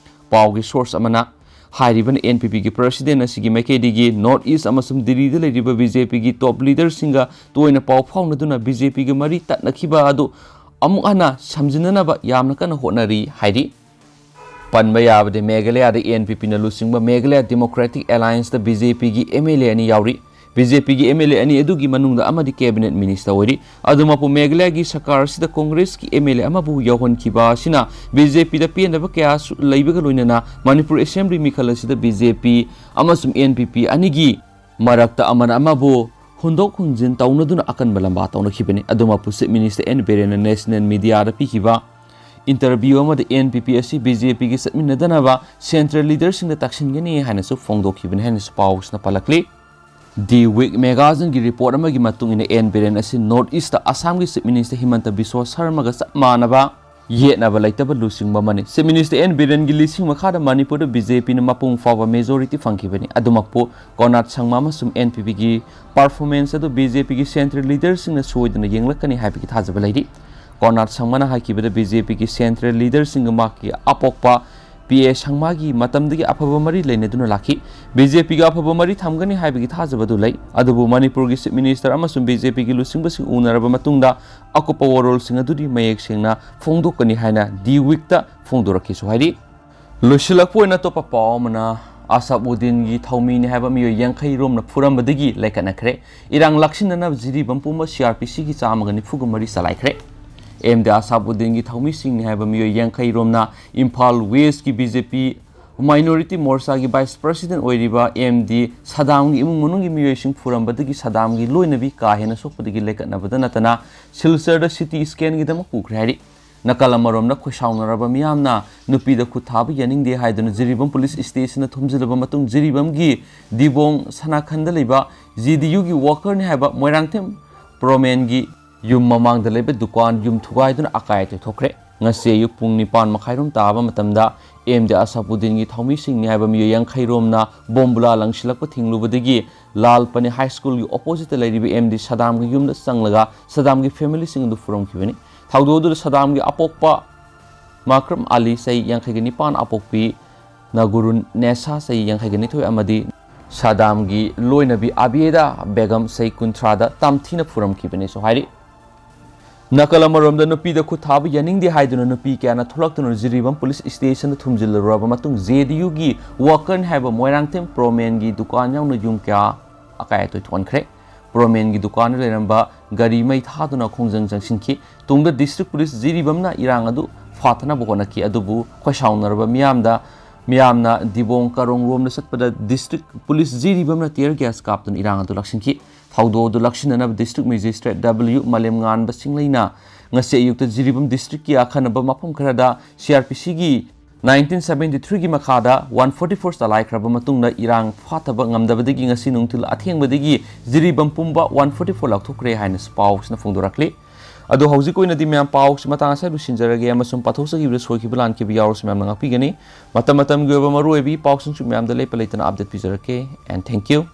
ꯄꯥꯎꯒꯤ source ꯑꯃꯅ ꯍꯥꯏꯔꯤꯕꯅ N P P ꯒꯤ president ꯑꯁꯤꯒꯤ ꯃꯥꯏꯀꯩꯗꯒꯤ North East ꯑꯃꯁꯨꯡ ꯗꯤꯜꯂꯤꯗ ꯂꯩꯔꯤꯕ B J P ꯒꯤ top leader ꯁꯤꯡꯒ ꯇꯣꯏꯅ ꯄꯥꯎ ꯐꯥꯎꯅꯗꯨꯅ B J P ꯒꯤ ꯃꯔꯤ ꯇꯠꯅꯈꯤꯕ ꯑꯗꯨ ꯑꯃꯨꯛ ꯍꯟꯅ ꯁꯝꯖꯤꯟꯅꯅꯕ ꯌꯥꯝꯅ ꯀꯟꯅ ꯍꯣꯠꯅꯔꯤ ꯍꯥꯏꯔꯤ꯫ ꯄꯟꯕ ꯌꯥꯕꯗꯤ ꯃꯦꯘꯥꯂꯌꯥꯗ N P P ꯅ ꯂꯨꯆꯤꯡꯕ Meghalaya Democratic Alliance ꯇ B J P ꯒꯤ M L A ꯑꯅꯤ ꯌꯥꯎꯔꯤ꯫ ꯕꯤ ꯖꯦ ꯄꯤꯒꯤ ꯑꯦꯝ ꯑꯦꯜ ꯑꯦ ꯑꯅꯤ ꯑꯗꯨꯒꯤ ꯃꯅꯨꯡꯗ ꯑꯃꯗꯤ ꯀꯦꯕꯤꯅꯦꯠ ꯃꯤꯅꯤꯁꯇꯔ ꯑꯣꯏꯔꯤ꯫ ꯑꯗꯨꯃꯛꯄꯨ ꯃꯦꯘꯥꯂꯌꯥꯒꯤ ꯁꯔꯀꯥꯔ ꯑꯁꯤꯗ ꯀꯣꯡꯒ꯭ꯔꯦꯁꯀꯤ ꯑꯦꯝ ꯑꯦꯜ ꯑꯦ ꯑꯃꯕꯨ ꯌꯥꯎꯍꯟꯈꯤꯕ ꯑꯁꯤꯅ ꯕꯤ ꯖꯦ ꯄꯤꯗ ꯄꯦꯟꯗꯕ ꯀꯌꯥꯁꯨ ꯂꯩꯕꯒ ꯂꯣꯏꯅꯅ ꯃꯅꯤꯄꯨꯔ ꯑꯦꯁꯦꯝꯕ꯭ꯂꯤ ꯃꯤꯈꯜ ꯑꯁꯤꯗ ꯕꯤ ꯖꯦ ꯄꯤ ꯑꯃꯁꯨꯡ ꯑꯦꯟ ꯄꯤ ꯄꯤ ꯑꯅꯤꯒꯤ ꯃꯔꯛꯇ ꯑꯃꯅ ꯑꯃꯕꯨ ꯍꯨꯟꯗꯣꯛ ꯍꯨꯟꯖꯤꯟ ꯇꯧꯅꯗꯨꯅ ꯑꯀꯟꯕ ꯂꯝꯕꯥ ꯇꯧꯅꯈꯤꯕꯅꯤ꯫ ꯑꯗꯨꯃꯛꯄꯨ ꯆꯤꯐ ꯃꯤꯅꯤꯁꯇꯔ ꯑꯦꯟ ꯕꯤꯔꯦꯟꯅ ꯅꯦꯁꯅꯦꯜ ꯃꯤꯗꯤꯌꯥꯗ ꯄꯤꯈꯤꯕ ꯏꯟꯇꯔꯚ꯭ꯌꯨ ꯑꯃꯗ ꯑꯦꯟ ꯄꯤ ꯄꯤ ꯑꯁꯤ ꯕꯤ ꯖꯦ ꯄꯤꯒ ꯆꯠꯃꯤꯟꯅꯗꯅꯕ ꯁꯦꯟꯇ꯭ꯔꯦꯜ ꯂꯤꯗꯔꯁꯤꯡꯗ ꯇꯛꯁꯤꯟꯒꯅꯤ ꯍꯥꯏꯅꯁꯨ ꯐꯣꯡꯗꯣꯛꯈꯤꯕꯅꯤ ꯍꯥꯏꯅꯁꯨ ꯄꯥꯎꯁꯤꯅ ꯄꯜꯂꯛꯂꯤ꯫ ꯗꯤ ꯋꯤꯛ ꯃꯦꯒꯥꯖꯤꯟꯒꯤ ꯔꯤꯄꯣꯔꯠ ꯑꯃꯒꯤ ꯃꯇꯨꯡ ꯏꯟꯅ ꯑꯦꯟ ꯕꯤꯔꯦꯟ ꯑꯁꯤ ꯅꯣꯔꯠ ꯏꯁꯇ ꯑꯁꯥꯝꯒꯤ ꯆꯤꯐ ꯃꯤꯅꯤꯁꯇꯔ ꯍꯤꯃꯟꯇ ꯕꯤꯁ꯭ꯋ ꯁꯔꯃꯒ ꯆꯞ ꯃꯥꯟꯅꯕ ꯌꯦꯠꯅꯕ ꯂꯩꯇꯕ ꯂꯨꯆꯤꯡꯕ ꯑꯃꯅꯤ꯫ ꯆꯤꯐ ꯃꯤꯅꯤꯁꯇꯔ ꯑꯦꯟ ꯕꯤꯔꯦꯟꯒꯤ ꯂꯤꯁꯤꯡ ꯃꯈꯥꯗ ꯃꯅꯤꯄꯨꯔꯗ ꯕꯤ ꯖꯦ ꯄꯤꯅ ꯃꯄꯨꯡ ꯐꯥꯕ ꯃꯦꯖꯣꯔꯤꯇꯤ ꯐꯪꯈꯤꯕꯅꯤ꯫ ꯑꯗꯨꯃꯛꯄꯨ ꯀꯣꯅꯥꯠ ꯁꯪꯃ ꯑꯃꯁꯨꯡ ꯑꯦꯟ ꯄꯤ ꯄꯤꯒꯤ ꯄꯔꯐꯣꯔꯃꯦꯟꯁ ꯑꯗꯨ ꯕꯤ ꯖꯦ ꯄꯤꯒꯤ ꯁꯦꯟꯇ꯭ꯔꯦꯜ ꯂꯤꯗꯔꯁꯤꯡꯅ ꯁꯣꯏꯗꯅ ꯌꯦꯡꯂꯛꯀꯅꯤ ꯍꯥꯏꯕꯒꯤ ꯊꯥꯖꯕ ꯂꯩꯔꯤ꯫ ꯀꯣꯅꯥꯠ ꯁꯪꯃꯅ ꯍꯥꯏꯈꯤꯕꯗ ꯕꯤ ꯖꯦ ꯄꯤꯒꯤ ꯁꯦꯟꯇ꯭ꯔꯦꯜ ꯂꯤꯗꯔꯁꯤꯡꯒ ꯃꯍꯥꯛꯀꯤ ꯑꯄꯣꯛꯄ ꯄꯤ ꯑꯦ ꯁꯪꯃꯥꯒꯤ ꯃꯇꯝꯗꯒꯤ ꯑꯐꯕ ꯃꯔꯤ ꯂꯩꯅꯗꯨꯅ ꯂꯥꯛꯈꯤ꯫ ꯕꯤ ꯖꯦ ꯄꯤꯒ ꯑꯐꯕ ꯃꯔꯤ ꯊꯝꯒꯅꯤ ꯍꯥꯏꯕꯒꯤ ꯊꯥꯖꯕ ꯑꯗꯨ ꯂꯩ꯫ ꯑꯗꯨꯕꯨ ꯃꯅꯤꯄꯨꯔꯒꯤ ꯆꯤꯐ ꯃꯤꯅꯤꯁꯇꯔ ꯑꯃꯁꯨꯡ ꯕꯤ ꯖꯦ ꯄꯤꯒꯤ ꯂꯨꯆꯤꯡꯕꯁꯤꯡ ꯎꯅꯔꯕ ꯃꯇꯨꯡꯗ ꯑꯀꯨꯞꯄ ꯋꯥꯔꯣꯜꯁꯤꯡ ꯑꯗꯨꯗꯤ ꯃꯌꯦꯛ ꯁꯦꯡꯅ ꯐꯣꯡꯗꯣꯛꯀꯅꯤ ꯍꯥꯏꯅ ꯗꯤ ꯋꯤꯛꯇ ꯐꯣꯡꯗꯣꯔꯛꯈꯤꯁꯨ ꯍꯥꯏꯔꯤ꯫ ꯂꯣꯏꯁꯤꯜꯂꯛꯄ ꯑꯣꯏꯅ ꯑꯇꯣꯞꯄ ꯄꯥꯎ ꯑꯃꯅ, ꯑꯁꯥꯕꯨꯗꯤꯟꯒꯤ ꯊꯧꯃꯤꯅꯤ ꯍꯥꯏꯕ ꯃꯤꯑꯣꯏ ꯌꯥꯡꯈꯩ ꯔꯣꯝꯅ ꯐꯨꯔꯝꯕꯗꯒꯤ ꯂꯩꯈꯠꯅꯈ꯭ꯔꯦ꯫ ꯏꯔꯥꯡ ꯂꯥꯛꯁꯤꯟꯅꯅꯕ ꯖꯤꯔꯤꯕꯥꯝ ꯄꯨꯝꯕ ꯁꯤ ꯑꯥꯔ ꯄꯤ ꯁꯤꯒꯤ ꯆꯥꯝꯃꯒ ꯅꯤꯐꯨꯒ ꯃꯔꯤ ꯆꯂꯥꯏꯈ꯭ꯔꯦ꯫ ꯑꯦꯝ ꯗꯤ ꯑꯁꯥꯕꯨꯗꯤꯟꯒꯤ ꯊꯧꯃꯤꯁꯤꯡꯅꯤ ꯍꯥꯏꯕ ꯃꯤꯑꯣꯏ ꯌꯥꯡꯈꯩ ꯔꯣꯝꯅ ꯏꯝꯐꯥꯜ ꯋꯦꯁꯀꯤ ꯕꯤ ꯖꯦ ꯄꯤ ꯃꯥꯏꯅꯣꯔꯤꯇꯤ ꯃꯣꯔꯆꯥꯒꯤ ꯚꯥꯏꯁ ꯄ꯭ꯔꯁꯤꯗꯦꯟ ꯑꯣꯏꯔꯤꯕ ꯑꯦꯝ ꯗꯤ ꯁꯗꯥꯝꯒꯤ ꯏꯃꯨꯡ ꯃꯅꯨꯡꯒꯤ ꯃꯤꯑꯣꯏꯁꯤꯡ ꯐꯨꯔꯝꯕꯗꯒꯤ ꯁꯗꯥꯝꯒꯤ ꯂꯣꯏꯅꯕꯤ ꯀꯥ ꯍꯦꯟꯅ ꯁꯣꯛꯄꯗꯒꯤ ꯂꯩꯈꯠꯅꯕꯗ ꯅꯠꯇꯅ ꯁꯤꯜꯆꯔꯗ ꯁꯤ ꯇꯤ ꯁ꯭ꯀꯦꯟꯒꯤꯗꯃꯛ ꯄꯨꯈ꯭ꯔꯦ ꯍꯥꯏꯔꯤ꯫ ꯅꯥꯀꯜ ꯑꯃꯔꯣꯝꯗ ꯈꯣꯏꯁꯥꯎꯅꯔꯕ ꯃꯤꯌꯥꯝꯅ ꯅꯨꯄꯤꯗ ꯈꯨꯠ ꯊꯥꯕ ꯌꯥꯅꯤꯡꯗꯦ ꯍꯥꯏꯗꯨꯅ ꯖꯤꯔꯤꯕꯥꯝ ꯄꯨꯂꯤꯁ ꯁ꯭ꯇꯦꯁꯟꯗ ꯊꯣꯝꯖꯤꯜꯂꯕ ꯃꯇꯨꯡ ꯖꯤꯔꯤꯕꯥꯝꯒꯤ ꯗꯤꯕꯣꯡ ꯁꯅꯥꯈꯟꯗ ꯂꯩꯕ ꯖꯦ ꯗꯤ ꯌꯨꯒꯤ ꯋꯥꯀꯔꯅꯤ ꯍꯥꯏꯕ ꯃꯣꯏꯔꯥꯡꯊꯦꯝ ꯄ꯭ꯔꯣꯃꯦꯟꯒꯤ ꯌꯨꯝ ꯃꯃꯥꯡꯗ ꯂꯩꯕ ꯗꯨꯀꯥꯟ ꯌꯨꯝ ꯊꯨꯒꯥꯏꯗꯨꯅ ꯑꯀꯥꯏ ꯑꯇꯣꯏ ꯊꯣꯛꯈ꯭ꯔꯦ꯫ ꯉꯁꯤ ꯑꯌꯨꯛ ꯄꯨꯡ ꯅꯤꯄꯥꯟ ꯃꯈꯥꯏꯔꯣꯝ ꯇꯥꯕ ꯃꯇꯝꯗ ꯑꯦꯝ ꯗꯤ ꯑꯁꯥꯄꯨꯗꯤꯟꯒꯤ ꯊꯧꯃꯤꯁꯤꯡꯅꯤ ꯍꯥꯏꯕ ꯃꯤꯑꯣꯏ ꯌꯥꯡꯈꯩ ꯔꯣꯝꯅ ꯕꯣꯝꯕꯨꯂꯥ ꯂꯪꯁꯤꯜꯂꯛꯄ ꯊꯤꯡꯂꯨꯕꯗꯒꯤ ꯂꯥꯜꯄꯅꯤ ꯍꯥꯏ ꯁ꯭ꯀꯨꯜꯒꯤ ꯑꯣꯄꯣꯖꯤꯠꯇ ꯂꯩꯔꯤꯕ ꯑꯦꯝ ꯗꯤ ꯁꯗꯥꯝꯒꯤ ꯌꯨꯝꯗ ꯆꯪꯂꯒ ꯁꯗꯥꯝꯒꯤ ꯐꯦꯃꯤꯂꯤꯁꯤꯡ ꯑꯗꯨ ꯐꯨꯔꯝꯈꯤꯕꯅꯤ꯫ ꯊꯧꯗꯣꯛ ꯑꯗꯨꯗ ꯁꯗꯥꯝꯒꯤ ꯑꯄꯣꯛꯄ ꯃꯥꯀ꯭ꯔꯝ ꯑꯂꯤ, ꯆꯍꯤ ꯌꯥꯡꯈꯩꯒ ꯅꯤꯄꯥꯟ, ꯑꯄꯣꯛꯄꯤ ꯅꯒꯨꯔꯨꯟ ꯅꯦꯁꯥ, ꯆꯍꯤ ꯌꯥꯡꯈꯩꯒ ꯅꯤꯊꯣꯏ, ꯑꯃꯗꯤ ꯁꯗꯥꯝꯒꯤ ꯂꯣꯏꯅꯕꯤ ꯑꯕꯤꯌꯦꯗꯥ ꯕꯦꯒꯝ, ꯆꯍꯤ ꯀꯨꯟꯊ꯭ꯔꯥꯗ ꯇꯝꯊꯤꯅ ꯐꯨꯔꯝꯈꯤꯕꯅꯦꯁꯨ ꯍꯥꯏꯔꯤ꯫ ꯅꯥꯀꯜ ꯑꯃꯔꯣꯝꯗ ꯅꯨꯄꯤꯗ ꯈꯨꯠ ꯊꯥꯕ ꯌꯥꯅꯤꯡꯗꯦ ꯍꯥꯏꯗꯨꯅ ꯅꯨꯄꯤ ꯀꯌꯥꯅ ꯊꯣꯛꯂꯛꯇꯨꯅ ꯖꯤꯔꯤꯕꯥꯝ ꯄꯨꯂꯤꯁ ꯁ꯭ꯇꯦꯁꯟꯗ ꯊꯨꯝꯖꯤꯜꯂꯨꯔꯕ ꯃꯇꯨꯡ ꯖꯦ ꯗꯤ ꯌꯨꯒꯤ ꯋꯥꯀꯔꯅꯤ ꯍꯥꯏꯕ ꯃꯣꯏꯔꯥꯡꯊꯦꯝ ꯄ꯭ꯔꯣꯃꯦꯟꯒꯤ ꯗꯨꯀꯥꯟ ꯌꯥꯎꯅ ꯌꯨꯝ ꯀꯌꯥ ꯑꯀꯥꯏ ꯑꯇꯣꯏ ꯊꯣꯛꯍꯟꯈ꯭ꯔꯦ꯫ ꯄ꯭ꯔꯣꯃꯦꯟꯒꯤ ꯗꯨꯀꯥꯟꯗ ꯂꯩꯔꯝꯕ ꯒꯥꯔꯤ ꯃꯩ ꯊꯥꯗꯨꯅ ꯈꯣꯡꯖꯪ ꯆꯪꯁꯤꯟꯈꯤ꯫ ꯇꯨꯡꯗ ꯗꯤꯁꯇ꯭ꯔꯤꯛ ꯄꯨꯂꯤꯁ ꯖꯤꯔꯤꯕꯥꯝꯅ ꯏꯔꯥꯡ ꯑꯗꯨ ꯐꯥꯊꯅꯕ ꯍꯣꯠꯅꯈꯤ, ꯑꯗꯨꯕꯨ ꯈꯣꯏꯁꯥꯎꯅꯔꯕ ꯃꯤꯌꯥꯝꯗ, ꯃꯤꯌꯥꯝꯅ ꯗꯤꯕꯣꯡ ꯀꯥꯔꯣꯡ ꯔꯣꯝꯗ ꯆꯠꯄꯗ ꯗꯤꯁꯇ꯭ꯔꯤꯛ ꯄꯨꯂꯤꯁ ꯖꯤꯔꯤꯕꯥꯝꯅ tear gas ꯀꯥꯞꯇꯨꯅ ꯏꯔꯥꯡ ꯑꯗꯨ ꯂꯥꯛꯁꯤꯟꯈꯤ꯫ ꯊꯧꯗꯣꯛ ꯑꯗꯨ ꯂꯥꯛꯁꯤꯟꯅꯅꯕ ꯗꯤꯁꯇ꯭ꯔꯤꯛ ꯃꯦꯖꯤꯁꯇ꯭ꯔꯦꯠ ꯗꯕ꯭ꯂꯤꯎ ꯃꯥꯂꯦꯝꯉꯥꯟꯕ ꯆꯤꯡꯂꯩꯅ ꯉꯁꯤ ꯑꯌꯨꯛꯇ ꯖꯤꯔꯤꯕꯥꯝ ꯗꯤꯁꯇ꯭ꯔꯤꯛꯀꯤ ꯑꯈꯟꯅꯕ ꯃꯐꯝ ꯈꯔꯗ CRPCꯒꯤ nineteen seventy threeꯒꯤ ꯃꯈꯥꯗ one forty four ꯆꯂꯥꯏꯈ꯭ꯔꯕ ꯃꯇꯨꯡꯗ ꯏꯔꯥꯡ ꯐꯥꯊꯕ ꯉꯝꯗꯕꯗꯒꯤ ꯉꯁꯤ ꯅꯨꯡꯊꯤꯜ ꯑꯊꯦꯡꯕꯗꯒꯤ ꯖꯤꯔꯤꯕꯥꯝ ꯄꯨꯝꯕ one forty four ꯂꯥꯎꯊꯣꯛꯈ꯭ꯔꯦ ꯍꯥꯏꯅꯁꯨ ꯄꯥꯎꯁꯤꯅ ꯐꯣꯡꯗꯣꯔꯛꯂꯤ꯫ ꯑꯗꯣ ꯍꯧꯖꯤꯛ ꯑꯣꯏꯅꯗꯤ ꯃꯌꯥꯝ ꯄꯥꯎꯁꯤ ꯃꯇꯥꯡ ꯑꯁꯤꯗ ꯂꯣꯏꯁꯤꯟꯖꯔꯒꯦ, ꯑꯃꯁꯨꯡ ꯄꯥꯊꯣꯛꯆꯈꯤꯕꯗ ꯁꯣꯏꯈꯤꯕ ꯂꯥꯟꯈꯤꯕ ꯌꯥꯎꯔꯁꯨ ꯃꯌꯥꯝꯅ ꯉꯥꯛꯄꯤꯒꯅꯤ꯫ ꯃꯇꯝ ꯃꯇꯝꯒꯤ ꯑꯣꯏꯕ ꯃꯔꯨꯑꯣꯏꯕ ꯄꯥꯎꯁꯤꯡꯁꯨ ꯃꯌꯥꯝꯗ ꯂꯦꯞꯄ ꯂꯩꯇꯅ update ꯄꯤꯖꯔꯛꯀꯦ꯫ And thank you.